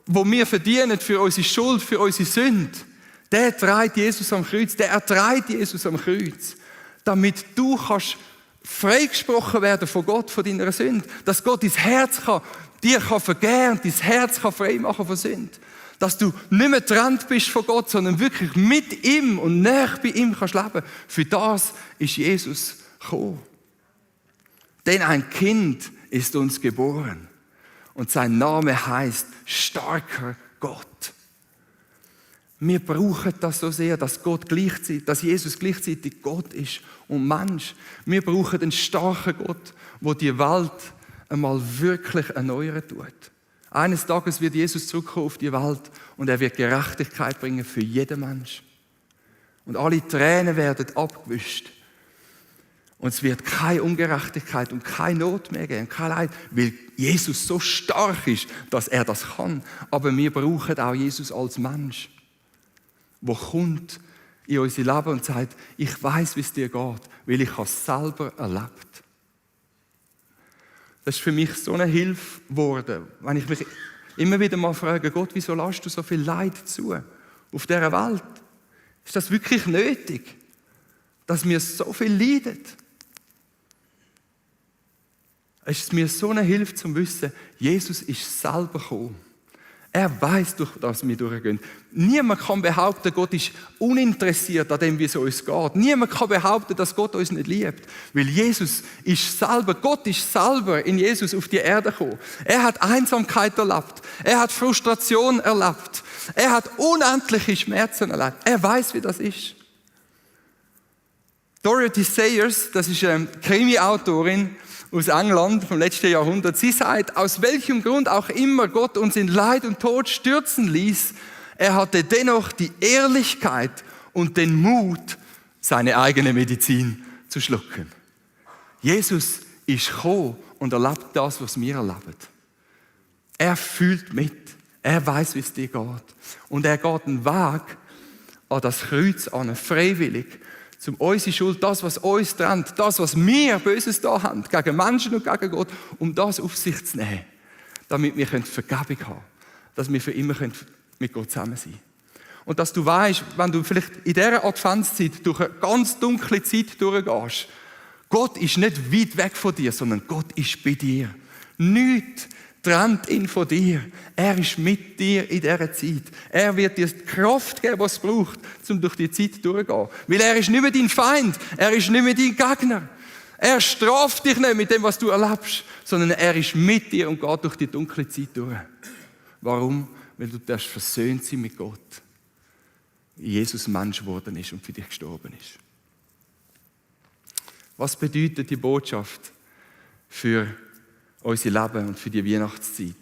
den wir verdienen für unsere Schuld, für unsere Sünde, der trägt Jesus am Kreuz, der erträgt Jesus am Kreuz, damit du kannst freigesprochen werden von Gott, von deiner Sünde, dass Gott dein Herz dir vergeben, dein Herz frei machen von Sünde. Dass du nicht mehr getrennt bist von Gott, sondern wirklich mit ihm und näher bei ihm kannst leben. Für das ist Jesus gekommen. Denn ein Kind ist uns geboren und sein Name heißt starker Gott. Wir brauchen das so sehr, dass Jesus gleichzeitig Gott ist und Mensch. Wir brauchen einen starken Gott, der die Welt einmal wirklich erneuern tut. Eines Tages wird Jesus zurückkommen auf die Welt und er wird Gerechtigkeit bringen für jeden Mensch. Und alle Tränen werden abgewischt. Und es wird keine Ungerechtigkeit und keine Not mehr geben, kein Leid, weil Jesus so stark ist, dass er das kann. Aber wir brauchen auch Jesus als Mensch, der kommt in unser Leben und sagt, ich weiß, wie es dir geht, weil ich es selber erlebt. Das ist für mich so eine Hilfe geworden, wenn ich mich immer wieder mal frage, Gott, wieso lässt du so viel Leid zu auf dieser Welt? Ist das wirklich nötig, dass wir so viel leiden? Es ist mir so eine Hilfe zum Wissen, Jesus ist selber gekommen. Er weiß, durch das wir durchgehen. Niemand kann behaupten, Gott ist uninteressiert an dem, wie es uns geht. Niemand kann behaupten, dass Gott uns nicht liebt. Weil Gott ist selber in Jesus auf die Erde gekommen. Er hat Einsamkeit erlebt. Er hat Frustration erlebt. Er hat unendliche Schmerzen erlebt. Er weiß, wie das ist. Dorothy Sayers, das ist eine Krimi-Autorin aus England vom letzten Jahrhundert. Sie sagt, aus welchem Grund auch immer Gott uns in Leid und Tod stürzen ließ, er hatte dennoch die Ehrlichkeit und den Mut, seine eigene Medizin zu schlucken. Jesus ist gekommen und erlebt das, was wir erleben. Er fühlt mit. Er weiß, wie es dir geht. Und er geht einen Weg an das Kreuz an, freiwillig, um unsere Schuld, das, was uns trennt, das, was wir Böses da haben, gegen Menschen und gegen Gott, um das auf sich zu nehmen, damit wir Vergebung haben können, dass wir für immer mit Gott zusammen sein können. Und dass du weißt, wenn du vielleicht in dieser Adventszeit durch eine ganz dunkle Zeit durchgehst, Gott ist nicht weit weg von dir, sondern Gott ist bei dir. Nichts trennt ihn von dir. Er ist mit dir in dieser Zeit. Er wird dir die Kraft geben, was es braucht, um durch die Zeit durchzugehen. Weil er ist nicht mehr dein Feind, er ist nicht mehr dein Gegner. Er straft dich nicht mit dem, was du erlebst, sondern er ist mit dir und geht durch die dunkle Zeit durch. Warum? Weil du darfst versöhnt sein mit Gott. Jesus Mensch geworden ist und für dich gestorben ist. Was bedeutet die Botschaft für unser Leben und für die Weihnachtszeit?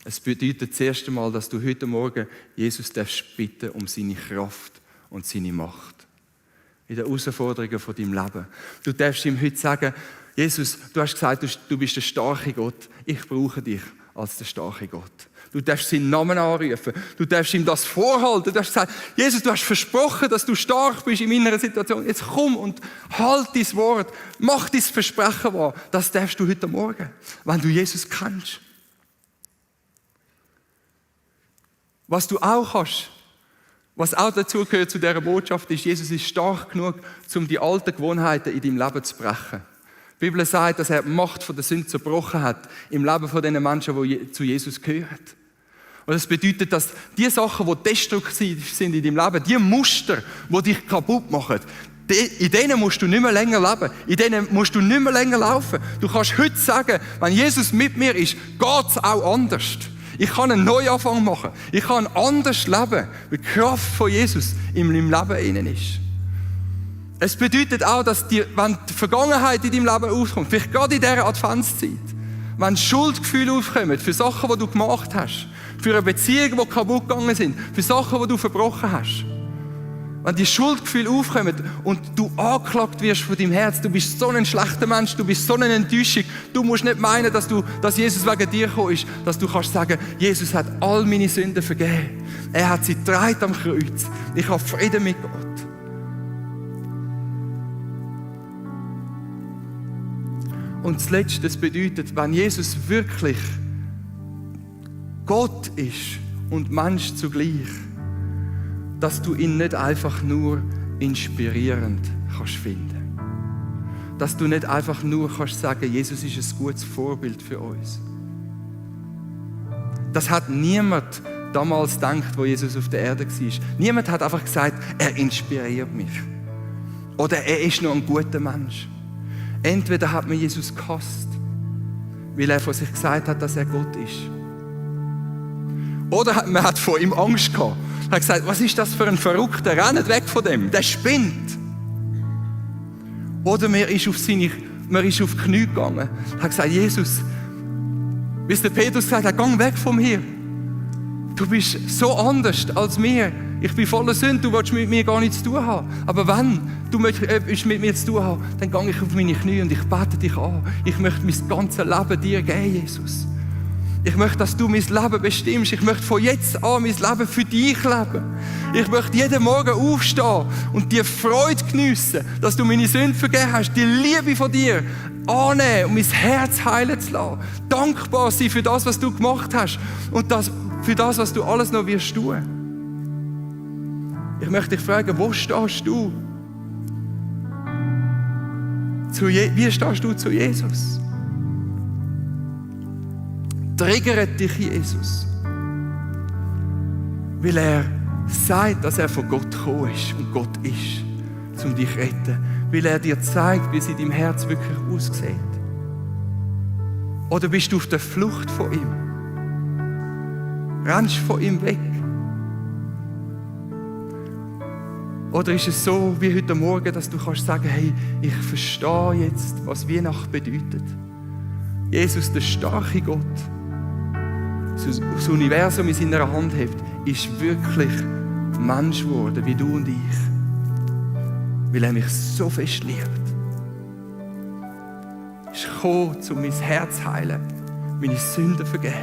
Es bedeutet das erste Mal, dass du heute Morgen Jesus darfst bitten um seine Kraft und seine Macht. In den Herausforderungen von deinem Leben. Du darfst ihm heute sagen, Jesus, du hast gesagt, du bist der starke Gott. Ich brauche dich als der starke Gott. Du darfst seinen Namen anrufen. Du darfst ihm das vorhalten. Du darfst sagen, Jesus, du hast versprochen, dass du stark bist in meiner Situation. Jetzt komm und halt dein Wort. Mach dein Versprechen wahr. Das darfst du heute Morgen, wenn du Jesus kennst. Was du auch kannst, was auch dazu gehört zu dieser Botschaft, ist, Jesus ist stark genug, um die alten Gewohnheiten in deinem Leben zu brechen. Die Bibel sagt, dass er die Macht von der Sünde zerbrochen hat im Leben von den Menschen, die zu Jesus gehören. Und das bedeutet, dass die Sachen, die destruktiv sind in deinem Leben, die Muster, die dich kaputt machen, in denen musst du nicht mehr länger leben. In denen musst du nicht mehr länger laufen. Du kannst heute sagen, wenn Jesus mit mir ist, geht es auch anders. Ich kann einen Neuanfang machen. Ich kann anders leben, weil die Kraft von Jesus in meinem Leben innen ist. Es bedeutet auch, dass wenn die Vergangenheit in deinem Leben aufkommt, vielleicht gerade in dieser Adventszeit, wenn Schuldgefühle aufkommen für Sachen, die du gemacht hast, für eine Beziehung, die kaputt gegangen sind, für Sachen, die du verbrochen hast. Wenn die Schuldgefühle aufkommen und du angeklagt wirst von deinem Herz, du bist so ein schlechter Mensch, du bist so eine Enttäuschung, du musst nicht meinen, dass Jesus wegen dir gekommen ist, dass du kannst sagen, Jesus hat all meine Sünden vergeben. Er hat sie getragen am Kreuz. Ich habe Frieden mit Gott. Und zuletzt, das bedeutet, wenn Jesus wirklich Gott ist und Mensch zugleich, dass du ihn nicht einfach nur inspirierend kannst finden. Dass du nicht einfach nur kannst sagen, Jesus ist ein gutes Vorbild für uns. Das hat niemand damals gedacht, wo Jesus auf der Erde war. Niemand hat einfach gesagt, er inspiriert mich. Oder er ist noch ein guter Mensch. Entweder hat man Jesus gehasst, weil er von sich gesagt hat, dass er Gott ist. Oder man hat vor ihm Angst gehabt. Er hat gesagt, was ist das für ein Verrückter? Rennt weg von dem, der spinnt. Oder man ist auf die Knie gegangen. Er hat gesagt, Jesus, wie es der Petrus gesagt hat, geh weg von mir. Du bist so anders als wir. Ich bin voller Sünde, du willst mit mir gar nichts zu tun haben. Aber wenn du etwas mit mir zu tun hast, dann gehe ich auf meine Knie und ich bete dich an. Ich möchte mein ganzes Leben dir geben, Jesus. Ich möchte, dass du mein Leben bestimmst. Ich möchte von jetzt an mein Leben für dich leben. Ich möchte jeden Morgen aufstehen und die Freude geniessen, dass du meine Sünden vergeben hast, die Liebe von dir annehmen und mein Herz heilen zu lassen. Dankbar sein für das, was du gemacht hast und für das, was du alles noch wirst tun. Ich möchte dich fragen, wo stehst du? Wie stehst du zu Jesus? Triggert dich Jesus, weil er sagt, dass er von Gott gekommen ist und Gott ist, um dich zu retten, weil er dir zeigt, wie es in deinem Herz wirklich aussieht. Oder bist du auf der Flucht von ihm? Rennst von ihm weg? Oder ist es so wie heute Morgen, dass du kannst sagen, hey, ich verstehe jetzt, was Weihnachten bedeutet. Jesus, der starke Gott, das Universum in seiner Hand hat, ist wirklich Mensch geworden, wie du und ich. Weil er mich so fest liebt. Er ist gekommen, um mein Herz zu heilen, meine Sünden zu vergeben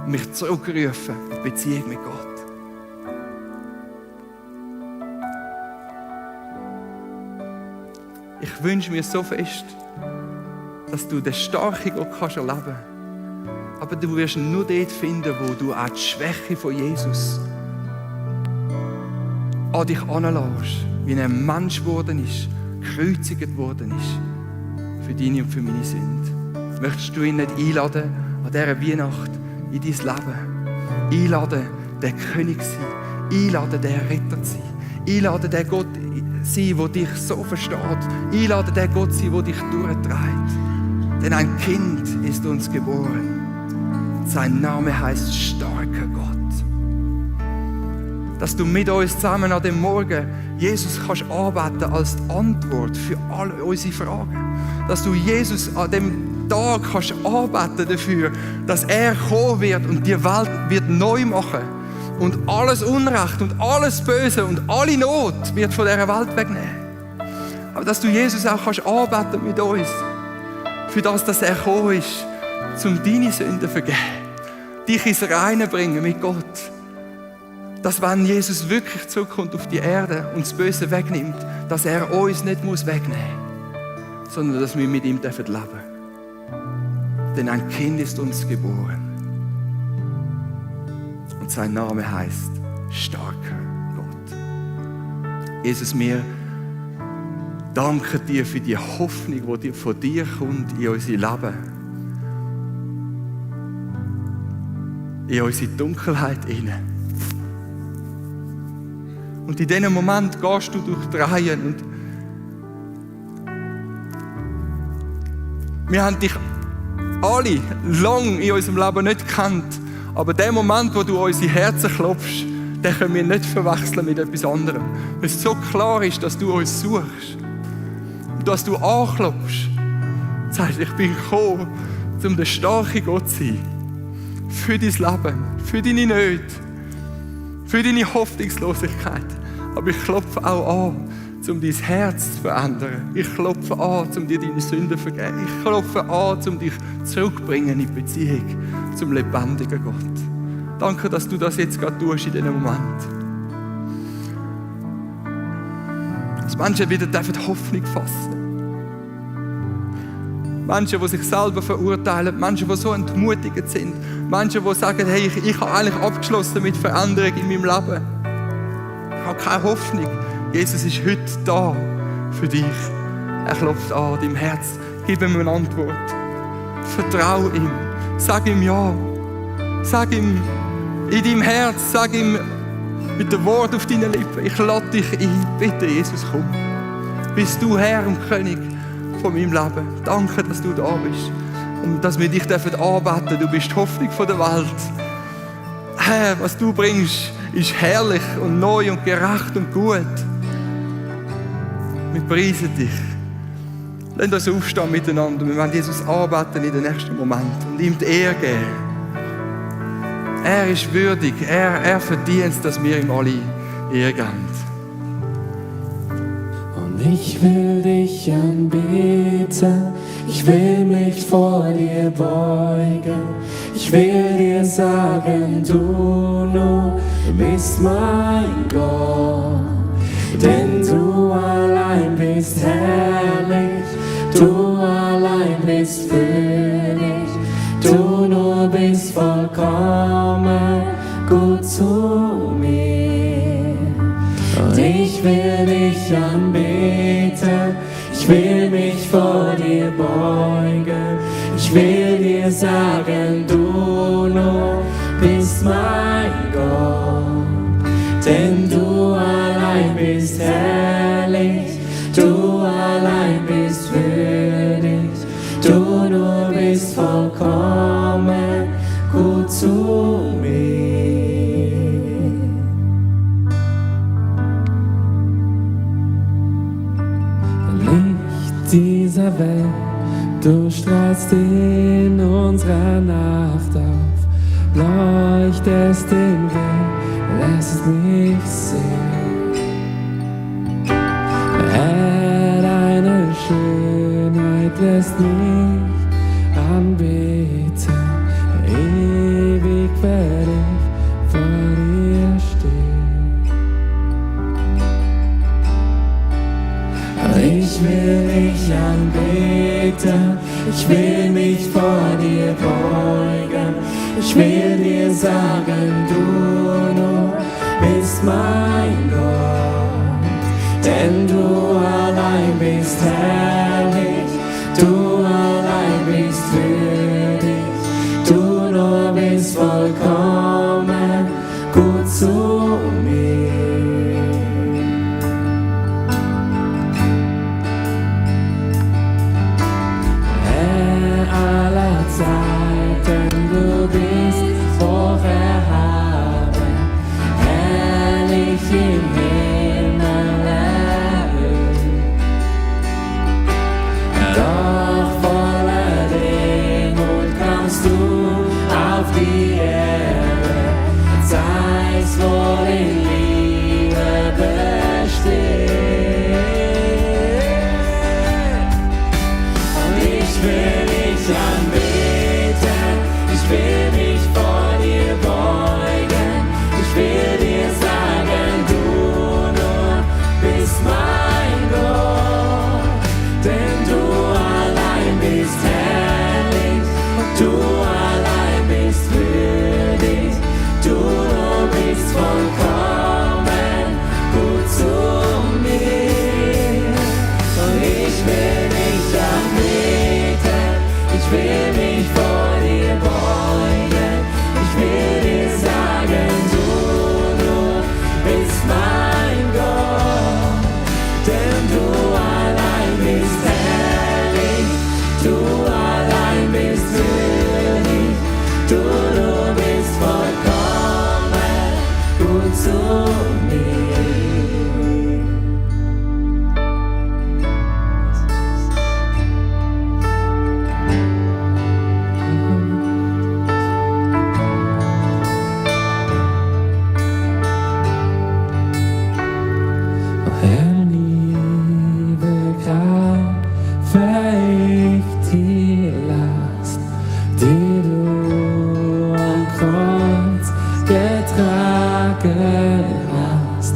und mich zurückrufen in die Beziehung mit Gott. Ich wünsche mir so fest, dass du den starken Gott kannst erleben kannst. Aber du wirst ihn nur dort finden, wo du auch die Schwäche von Jesus an dich heranlässt, wie er ein Mensch geworden ist, gekreuzigt worden ist, für deine und für meine Sünde. Möchtest du ihn nicht einladen, an dieser Weihnacht in dein Leben? Einladen, der König zu sein. Einladen, der Retter zu sein. Einladen, der Gott sein, der dich so versteht. Einladen, der Gott sein, der dich durchträgt. Denn ein Kind ist uns geboren. Sein Name heißt starker Gott. Dass du mit uns zusammen an dem Morgen Jesus kannst anbeten als Antwort für alle unsere Fragen. Dass du Jesus an dem Tag kannst anbeten dafür, dass er kommen wird und die Welt wird neu machen. und alles Unrecht und alles Böse und alle Not wird von dieser Welt wegnehmen. Aber dass du Jesus auch kannst anbeten mit uns, für das, dass er gekommen ist, um deine Sünden zu vergeben, dich ins Reine bringen mit Gott. Dass wenn Jesus wirklich zurückkommt auf die Erde und das Böse wegnimmt, dass er uns nicht wegnehmen muss, sondern dass wir mit ihm leben dürfen. Denn ein Kind ist uns geboren. Und sein Name heißt Starker Gott. Jesus, wir danken dir für die Hoffnung, die von dir kommt in unser Leben. In unsere Dunkelheit hinein. Und in diesem Moment gehst du durch die Reihen. Und wir haben dich alle lang in unserem Leben nicht gekannt. Aber der Moment, wo du unsere Herzen klopfst, den können wir nicht verwechseln mit etwas anderem. Weil es so klar ist, dass du uns suchst. Und dass du anklopfst. Sagst, ich bin gekommen, um der starke Gott zu sein. Für dein Leben, für deine Nöte, für deine Hoffnungslosigkeit. Aber ich klopfe auch an, um dein Herz zu verändern. Ich klopfe an, um dir deine Sünden zu vergeben. Ich klopfe an, um dich zurückzubringen in die Beziehung zum lebendigen Gott. Danke, dass du das jetzt gerade tust in diesem Moment. Dass Menschen wieder Hoffnung fassen dürfen. Menschen, die sich selber verurteilen, Menschen, die so entmutigend sind, Menschen, die sagen, hey, ich habe eigentlich abgeschlossen mit Veränderung in meinem Leben. Ich habe keine Hoffnung. Jesus ist heute da für dich. Er klopft an deinem Herz. Gib ihm eine Antwort. Vertrau ihm. Sag ihm ja. Sag ihm in deinem Herz, sag ihm mit dem Wort auf deinen Lippen, ich lade dich ein. Bitte, Jesus, komm. Bist du Herr und König von meinem Leben. Danke, dass du da bist und dass wir dich anbeten dürfen. Du bist die Hoffnung der Welt. Herr, was du bringst, ist herrlich und neu und gerecht und gut. Wir preisen dich. Lass uns aufstehen miteinander. Wir werden Jesus anbeten in den nächsten Moment und ihm die Ehre geben. Er ist würdig. Er verdient es, dass wir ihm alle Ehre geben.
Ich will dich anbeten, ich will mich vor dir beugen. Ich will dir sagen, du nur bist mein Gott. Denn du allein bist herrlich, du allein bist würdig. Du nur bist vollkommen gut zu mir. Und ich will dich anbeten, ich will mich vor dir beugen. Ich will dir sagen, du nur bist mein Gott. Denn du allein bist herrlich, du allein bist würdig. Du nur bist vollkommen gut zu mir. Licht dieser Welt, du strahlst in unserer Nacht auf, leuchtest den Weg, lässt mich sehen. Herr, deine Schönheit lässt mich anbeten, ewig werde ich vor dir stehen. Ich will dich anbeten, ich will mich vor dir beugen. Ich will dir sagen, du nur bist mein Gott. Denn du allein bist herrlich, du allein bist würdig. Du nur bist vollkommen gut zu mir. Zeiten, du bist hoch erhaben, herrlich im Himmel erhöht. Doch voller Demut kommst du auf die Erde, zeigst getragen hast.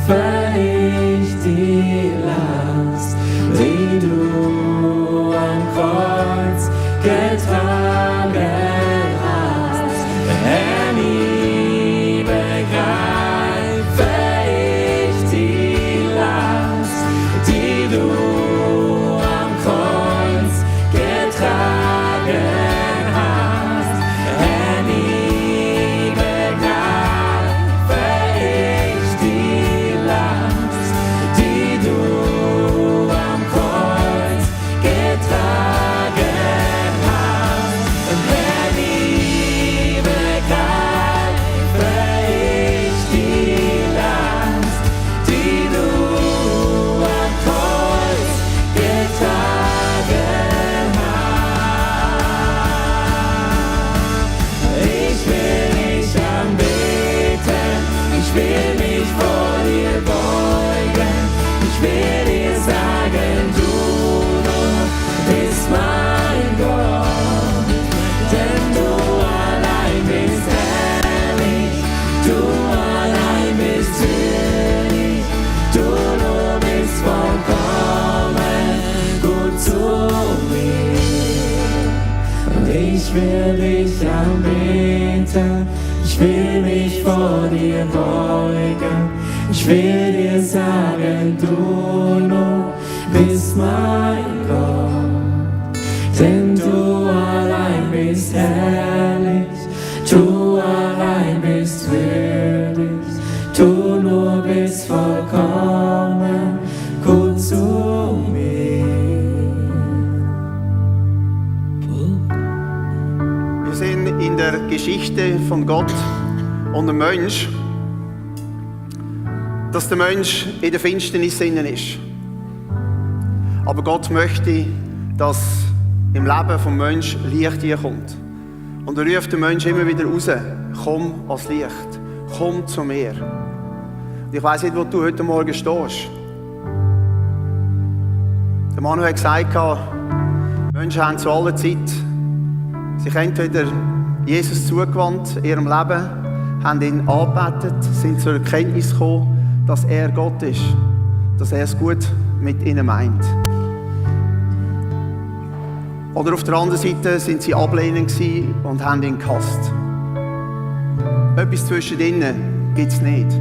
Vergreife ich die Last, die du am Kreuz getragen hast. Nie begreife ich die Last, die du am Kreuz getragen hast. Nie begreife ich die Last, die du am Kreuz getragen hast. Nie begreife ich die Last, die du am Kreuz getragen hast. Ich will dich anbeten, ich will mich vor dir beugen, ich will dir sagen, du nur bist mein Gott, denn du allein bist herrlich, du allein bist würdig, du nur bist vollkommen gut zu mir. Und ich will dich anbeten, ich will mich vor dir beugen, ich will dir sagen, du nur bist mein Gott, denn du allein bist herrlich, du allein bist würdig, du nur bist vollkommen gut zu mir.
Wir sehen in der Geschichte von Gott und dem Mensch, dass der Mensch in der Finsternis innen ist. Aber Gott möchte, dass im Leben des Menschen Licht hier kommt. Und er ruft den Menschen immer wieder raus: Komm als Licht, komm zu mir. Und ich weiss nicht, wo du heute Morgen stehst. Der Mann hat gesagt, Menschen haben zu aller Zeit sich entweder Jesus zugewandt in ihrem Leben, haben ihn angebetet, sind zur Erkenntnis gekommen, dass er Gott ist, dass er es gut mit ihnen meint. Oder auf der anderen Seite sind sie ablehnend gewesen und haben ihn gehasst. Etwas zwischen ihnen gibt es nicht.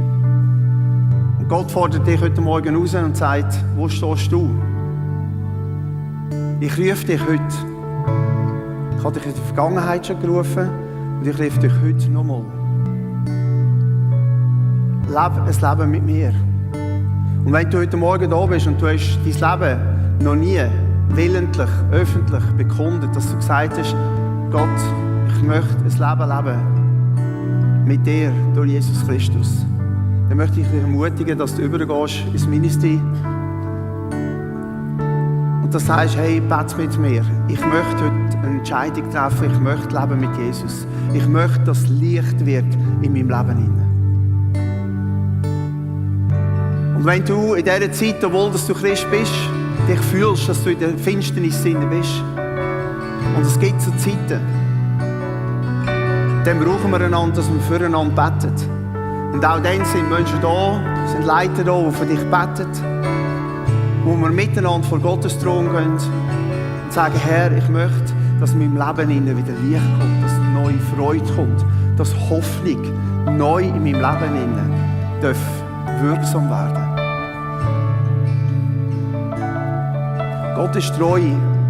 Und Gott fordert dich heute Morgen raus und sagt: Wo stehst du? Ich rufe dich heute. Ich habe dich in der Vergangenheit schon gerufen und ich rufe dich heute nochmal. Lebe ein Leben mit mir. Und wenn du heute Morgen da bist und du hast dein Leben noch nie willentlich, öffentlich bekundet, dass du gesagt hast: Gott, ich möchte ein Leben leben mit dir durch Jesus Christus, dann möchte ich dich ermutigen, dass du übergehst ins Ministry und dass du sagst: Hey, bete mit mir. Ich möchte heute eine Entscheidung treffen. Ich möchte leben mit Jesus. Ich möchte, dass Licht wird in meinem Leben. Und wenn du in dieser Zeit, obwohl dass du Christ bist, dich fühlst, dass du in der Finsternis drin bist, und es gibt so Zeiten, dann brauchen wir einander, dass wir füreinander beten. Und auch dann sind Menschen da, sind Leiter da, die für dich beten, wo wir miteinander vor Gottes Thron gehen und sagen: Herr, ich möchte, dass in meinem Leben wieder Licht kommt, dass neue Freude kommt, dass Hoffnung neu in meinem Leben darf wirksam werden. Gott ist treu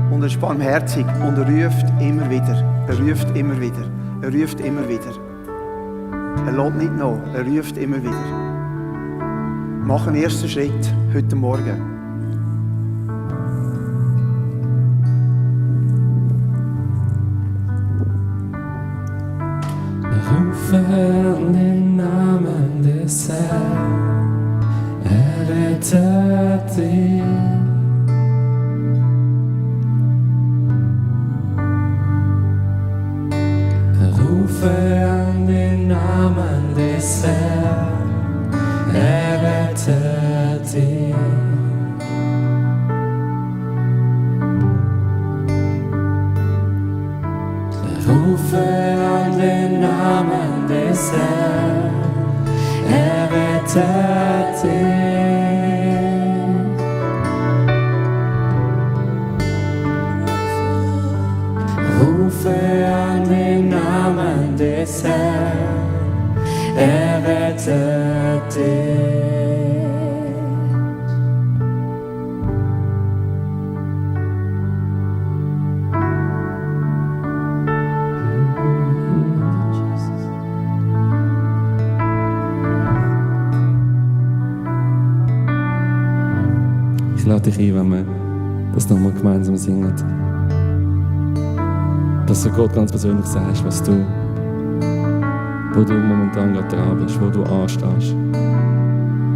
und er ist barmherzig und er ruft immer wieder. Er ruft immer wieder. Er ruft immer wieder. Er lässt nicht nach, er ruft immer wieder. Mach einen ersten Schritt heute Morgen.
Rufe an den Namen des Herrn, er rettet dich. Rufe an den Namen des Herrn, er rettet dich. Rufe rufe an den Namen des Herrn, er rettet dich. Rufe an den Namen des Herrn, er rettet dich.
Ich lade dich ein, wenn wir das nochmal gemeinsam singen. Dass du Gott ganz persönlich sagst, wo du momentan gerade dran bist, wo du anstehst,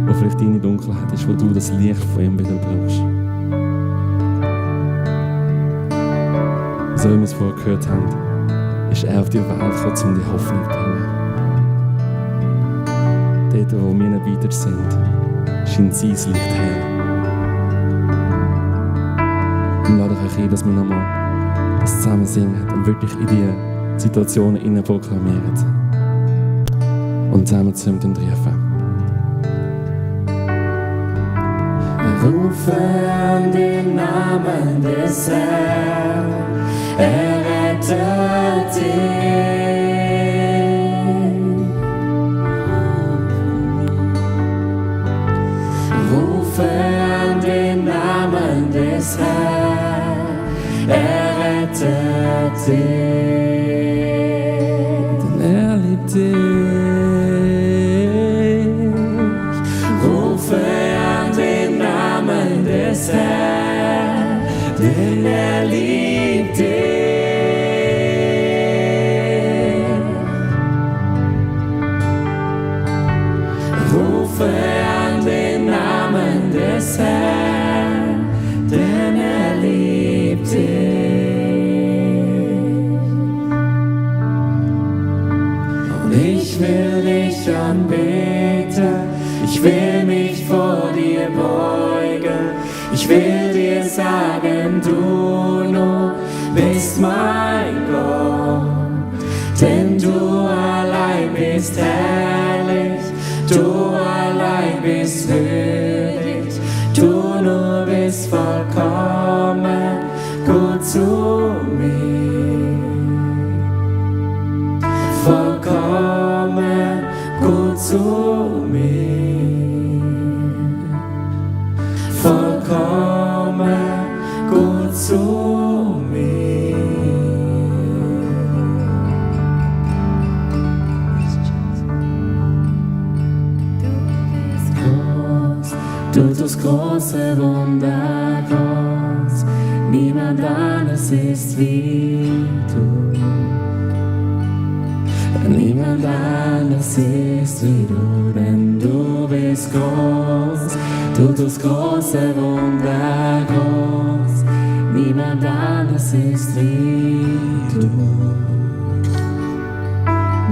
wo vielleicht deine Dunkelheit ist, wo du das Licht von ihm wieder brauchst. So wie wir es vorher gehört haben, ist er auf die Welt gekommen, um die Hoffnung zu bringen. Dort, wo wir nicht weiter sind, scheint sein Licht hell. Und lade euch ein, dass wir nochmal das zusammen singen und wirklich in die Situationen innen proklamieren. Und zusammen zu ihm rufen.
Rufe an den Namen des Herrn, er rettet dich. Rufe an den Namen des Herrn, er rettet dich.
Denn er liebt dich.
Rufe an den Namen des Herrn, denn er liebt dich. Rufe an den Namen des Herrn, denn er liebt dich. Und ich will dich anbeten, ich will mich vor dir beugen, ich will dir sagen, du nur bist mein Gott, denn du allein bist herrlich, du allein bist würdig, du nur bist vollkommen gut zu mir, vollkommen gut zu mir, vollkommen gut zu mir. Du tust große Wunder, Gott, niemand anderes ist wie du. Niemand anders ist wie du, denn du bist groß. Du tust große Wunder, groß. Niemand anders ist wie du.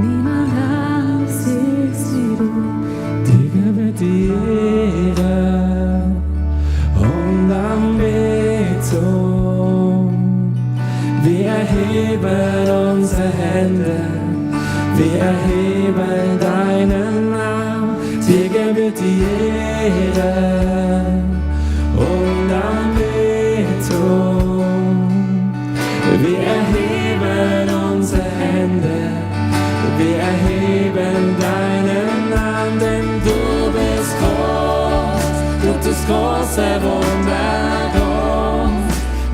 Niemand anders ist wie du.
Dir gebührt die Ehre und Anbetung. Wir erheben unsere Hände, wir erheben deinen Namen, dir gebührt die Ehre und Anbetung. Wir erheben unsere Hände, wir erheben deinen Namen, denn du bist groß, du tust große Wunder, groß.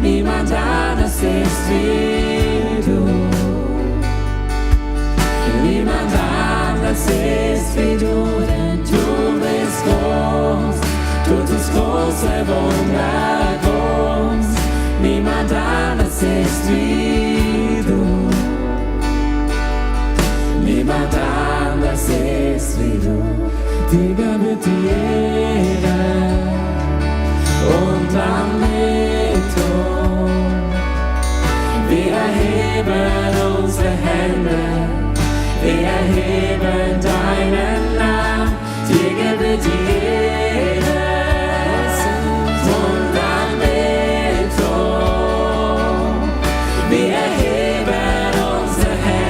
Niemand anders ist wie du. Niemand anders ist wie du, denn du bist groß. Du tust große Wunder, groß. Niemand anders ist wie du. Niemand anders ist wie du. Dir gebührt die Ehre und Anbetung. Wir erheben unsere Hände, wir erheben deinen Namen, dir gebührt die Ehre und Anbetung. Wir erheben unsere Hände.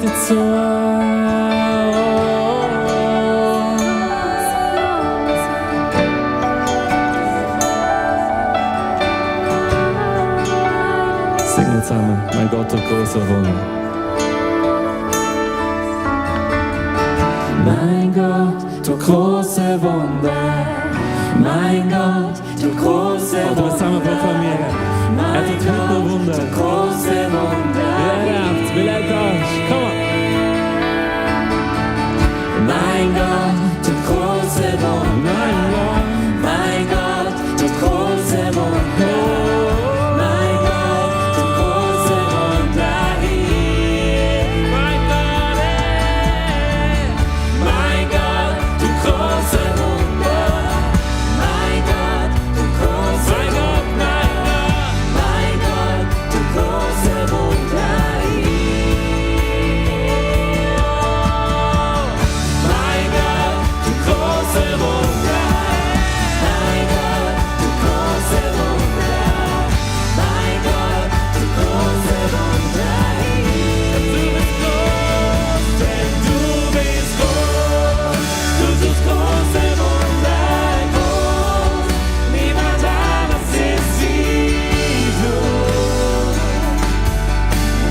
dir zu.
Singen wir zusammen, mein Gott, du großer Wunder.
Mein Gott, du große Wunder. Mein Gott, du große
Und wir zusammen
Wunder.
proklamieren. Er tut heute noch Wunder.
Du große Wunder.
Wie er lebt, wie er da ist. Komm on.
Mein Gott, du große Wunder. Mein Gott, du große Wunder. Mein Gott, du große Wunder hier. Mein Gott, du große Wunder. Mein Gott, du große Wunder. Mein Gott, du große Wunder hier. Mein Gott, du große Wunder. Mein Gott, du große Wunder. Mein Gott, du große Wunder hier. Du bist groß, du tust große Wunder groß. Niemand anders ist wie du.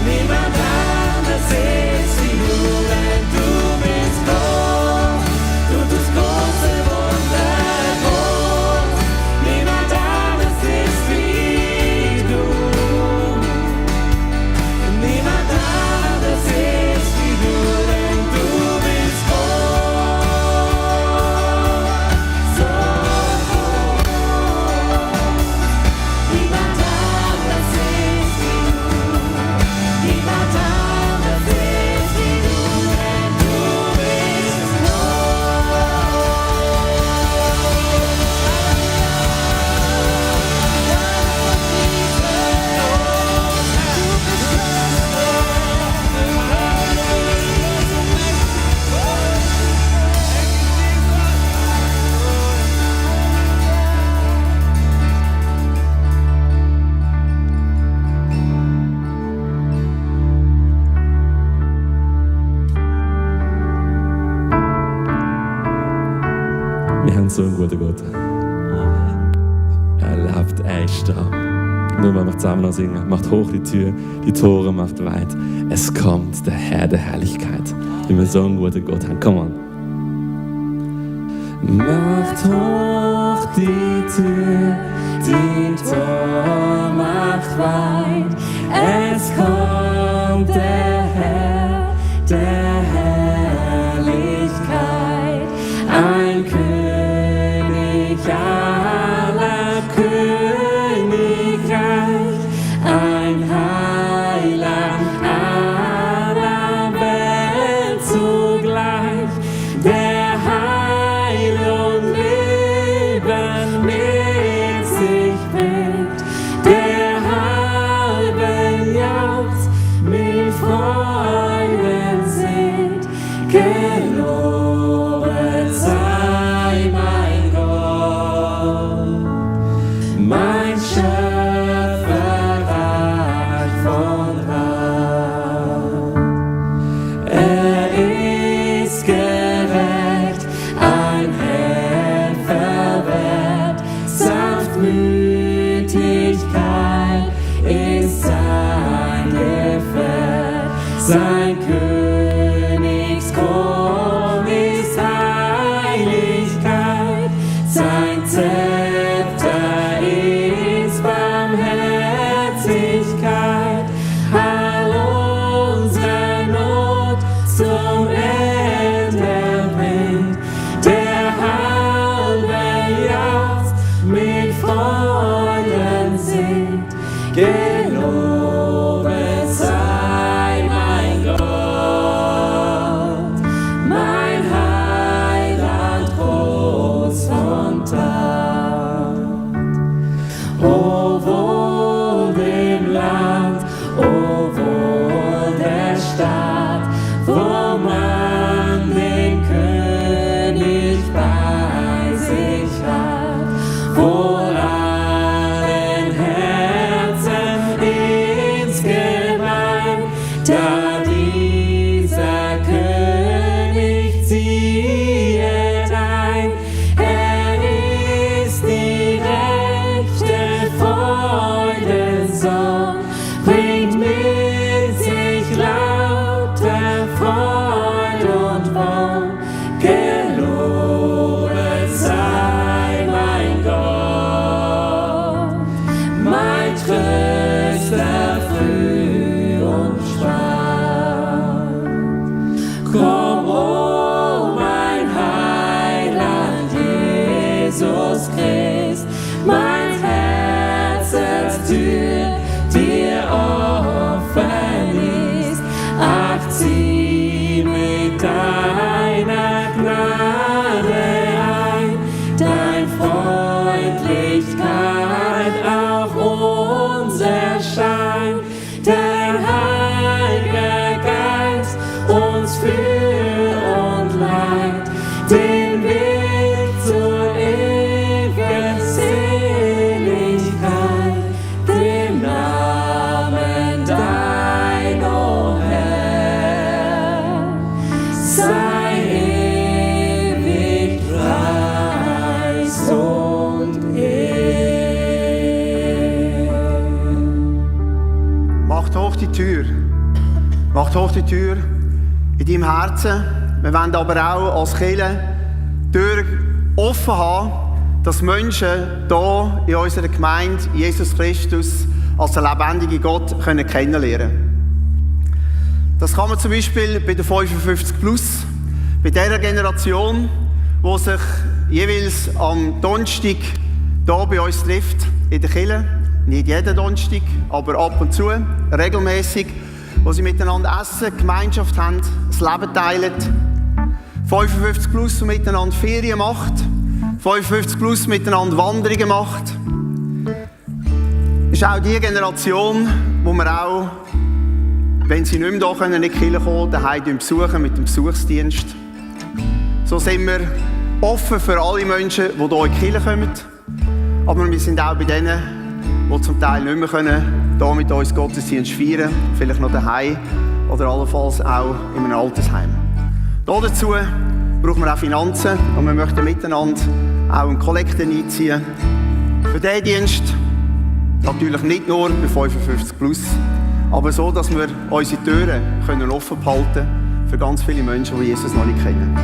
Niemand anders ist wie du, denn du bist groß. Du tust große Wunder groß. Niemand anders ist wie du. Niemand anders ist wie du, denn du bist groß. So groß. Niemand anders ist wie du. Niemand anders ist wie du, denn du bist
Wir haben so einen guten Gott. Er lebt, er ist da. Nur wenn wir zusammen noch singen, macht hoch die Tür, die Tore macht weit. Es kommt der Herr der Herrlichkeit. Weil wir so einen guten Gott haben. Come on.
Macht hoch die Tür, die Tor macht weit. Es kommt der Herr der Herrlichkeit, ein König aller Königreich, ein Heiland aller Welt zugleich, der Heil und Leben mit sich bringt, der halben jauchzt, mit Freuden singt. Gelobet sei mein Gott, mein Schöpfer reich von Rat. Er ist gerecht, ein Helfer wert, Sanftmütigkeit ist sein Gefährt, sein Königskron ist Heiligkeit, sein Zepter ist Barmherzigkeit, all unsere Not zum Ende bringt, der halbe jauchzt, mit Freuden singt. Gelobet sei mein Gott, mein Heiland groß von Tat. O wohl dem Land, o wohl der Stadt, wo man den König bei sich hat, wo allen Herzen insgemein, da die
hoch die Tür. Macht hoch die Tür in deinem Herzen. Wir wollen aber auch als Kirche die Tür offen haben, dass Menschen hier in unserer Gemeinde Jesus Christus als den lebendigen Gott kennenlernen können. Das kann man zum Beispiel bei der 55 Plus, bei dieser Generation, die sich jeweils am Donnerstag hier bei uns trifft, in der Kirche. Nicht jeden Donnerstag, aber ab und zu, regelmäßig, wo sie miteinander essen, Gemeinschaft haben, das Leben teilen. 55 Plus, die miteinander Ferien macht. 55 Plus miteinander Wanderungen macht. Das ist auch die Generation, wo wir auch, wenn sie nicht mehr hier können, in die Kirche kommen, daheim besuchen mit dem Besuchsdienst. So sind wir offen für alle Menschen, die hier in die Kirche kommen. Aber wir sind auch bei denen, die zum Teil nicht mehr können, hier mit uns Gottesdienst feiern, vielleicht noch daheim oder allenfalls auch in einem Altersheim. Dazu brauchen wir auch Finanzen und wir möchten miteinander auch einen Kollekte einziehen. Für diesen Dienst natürlich nicht nur bei 55 Plus, aber so, dass wir unsere Türen offen behalten können für ganz viele Menschen, die Jesus noch nicht kennen.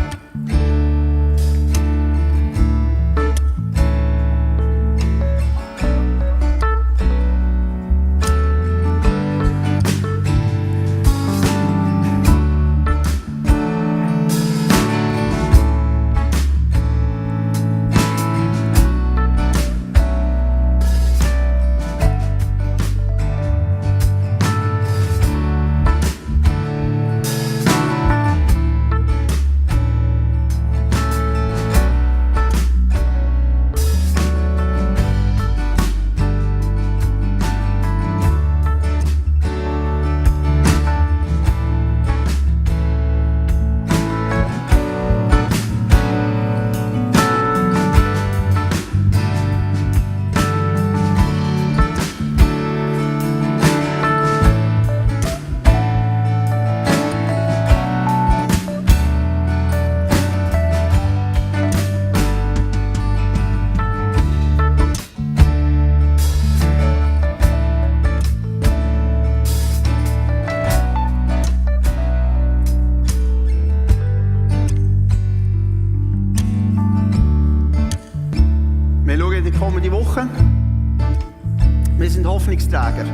Wir sind Hoffnungsträger.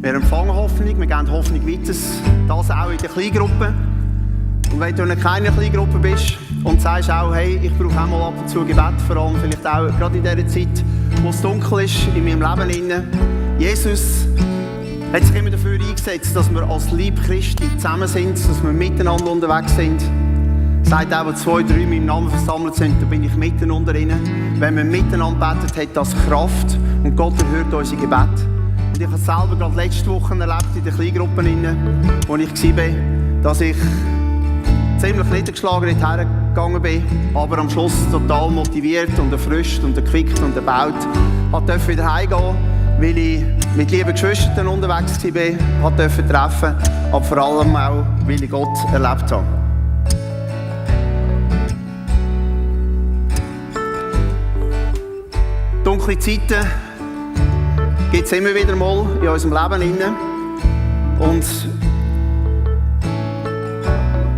Wir empfangen Hoffnung, wir geben Hoffnung weiter, das auch in der Kleingruppe. Und wenn du in einer kleinen Kleingruppe bist und sagst auch, hey, ich brauche auch mal ab und zu Gebet, vor allem vielleicht auch gerade in dieser Zeit, wo es dunkel ist in meinem Leben. Jesus hat sich immer dafür eingesetzt, dass wir als Leib Christi zusammen sind, dass wir miteinander unterwegs sind. Er sagt auch, wenn 2, 3 in meinem Namen versammelt sind, dann bin ich mitten unter ihnen. Wenn wir miteinander beten, hat das Kraft und Gott erhört unsere Gebete. Und ich habe es selber gerade letzte Woche erlebt in den Kleingruppen, wo ich war, dass ich ziemlich niedergeschlagen hergegangen bin, aber am Schluss total motiviert und erfrischt und erquickt und erbaut. Ich durfte wieder heimgehen, weil ich mit lieben Geschwistern unterwegs war, durfte treffen, aber vor allem auch, weil ich Gott erlebt habe. Dunkle Zeiten gibt es immer wieder mal in unserem Leben. Und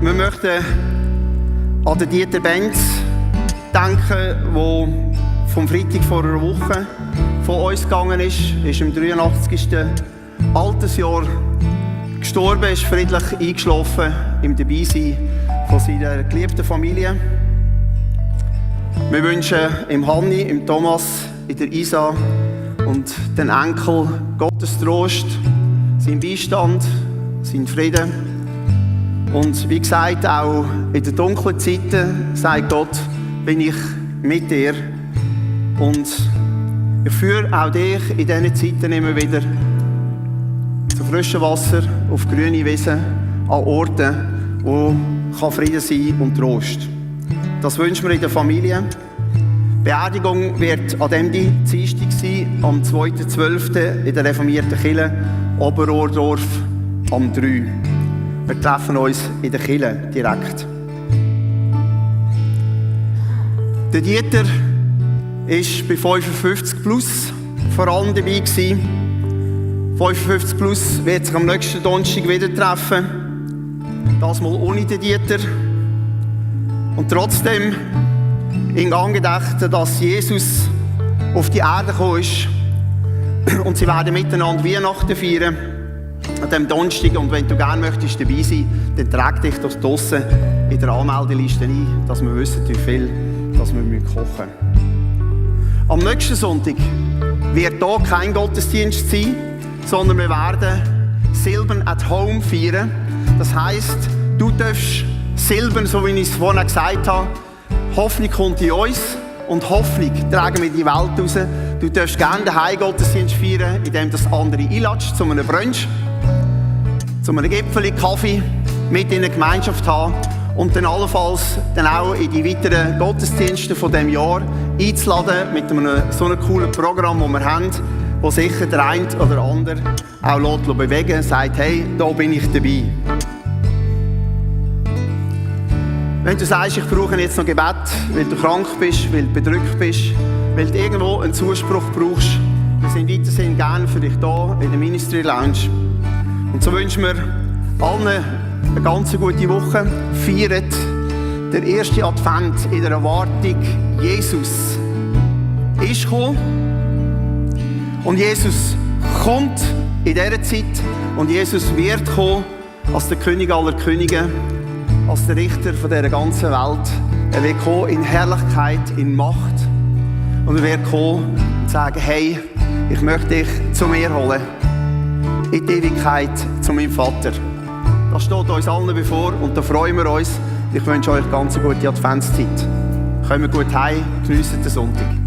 wir möchten an den Dieter Benz denken, der vom Freitag vor einer Woche von uns gegangen ist. Er ist im 83. Altersjahr gestorben, ist friedlich eingeschlafen im Dabeisein von seiner geliebten Familie. Wir wünschen im Hanni, im Thomas, in der Isa und den Enkel Gottes Trost, seinen Beistand, seinen Frieden. Und wie gesagt, auch in den dunklen Zeiten sagt Gott, bin ich mit dir. Und ich führe auch dich in diesen Zeiten immer wieder zu frischem Wasser, auf grüne Wiesen, an Orten, wo Frieden sein und Trost. Das wünschen wir in der Familie. Die Beerdigung wird an diesem Dienstag sein, am 2.12. in der reformierten Kirche Oberohrdorf am 3. Wir treffen uns in der Kirche direkt. Der Dieter war bei 55 Plus vor allem dabei gewesen. 55 Plus wird sich am nächsten Donnerstag wieder treffen. Das mal ohne den Dieter. Und trotzdem in Angedachten, dass Jesus auf die Erde gekommen ist. Und sie werden miteinander Weihnachten feiern. An diesem Donnerstag. Und wenn du gerne möchtest dabei sein, dann trag dich das draussen in der Anmeldeliste ein, dass wir wissen, wie viel dass wir kochen müssen. Am nächsten Sonntag wird hier kein Gottesdienst sein, sondern wir werden Silbern at Home feiern. Das heisst, du darfst Silbern, so wie ich es vorhin gesagt habe, Hoffnung kommt in uns und Hoffnung tragen wir in die Welt raus. Du darfst gerne den Heimgottesdienst feiern, indem du andere einladest zu einem Brunch, zu einem Gipfeli, Kaffee, mit in der Gemeinschaft haben und dann allenfalls dann auch in die weiteren Gottesdienste von diesem Jahr einzuladen mit einem so einem coolen Programm, das wir haben, wo sicher der eine oder andere auch bewegen lässt, sagt, hey, da bin ich dabei. Wenn du sagst, ich brauche jetzt noch Gebet, weil du krank bist, weil du bedrückt bist, weil du irgendwo einen Zuspruch brauchst, wir sind weiterhin gerne für dich da in der Ministry Lounge. Und so wünschen wir allen eine ganz gute Woche. Feiert der erste Advent in der Erwartung, Jesus ist gekommen. Und Jesus kommt in dieser Zeit. Und Jesus wird kommen als der König aller Könige, als der Richter von dieser ganzen Welt. Er wird kommen in Herrlichkeit, in Macht. Und er wird kommen und sagen, hey, ich möchte dich zu mir holen. In die Ewigkeit zu meinem Vater. Das steht uns allen bevor und da freuen wir uns. Ich wünsche euch ganz eine gute Adventszeit. Kommt gut heim, geniessen den Sonntag.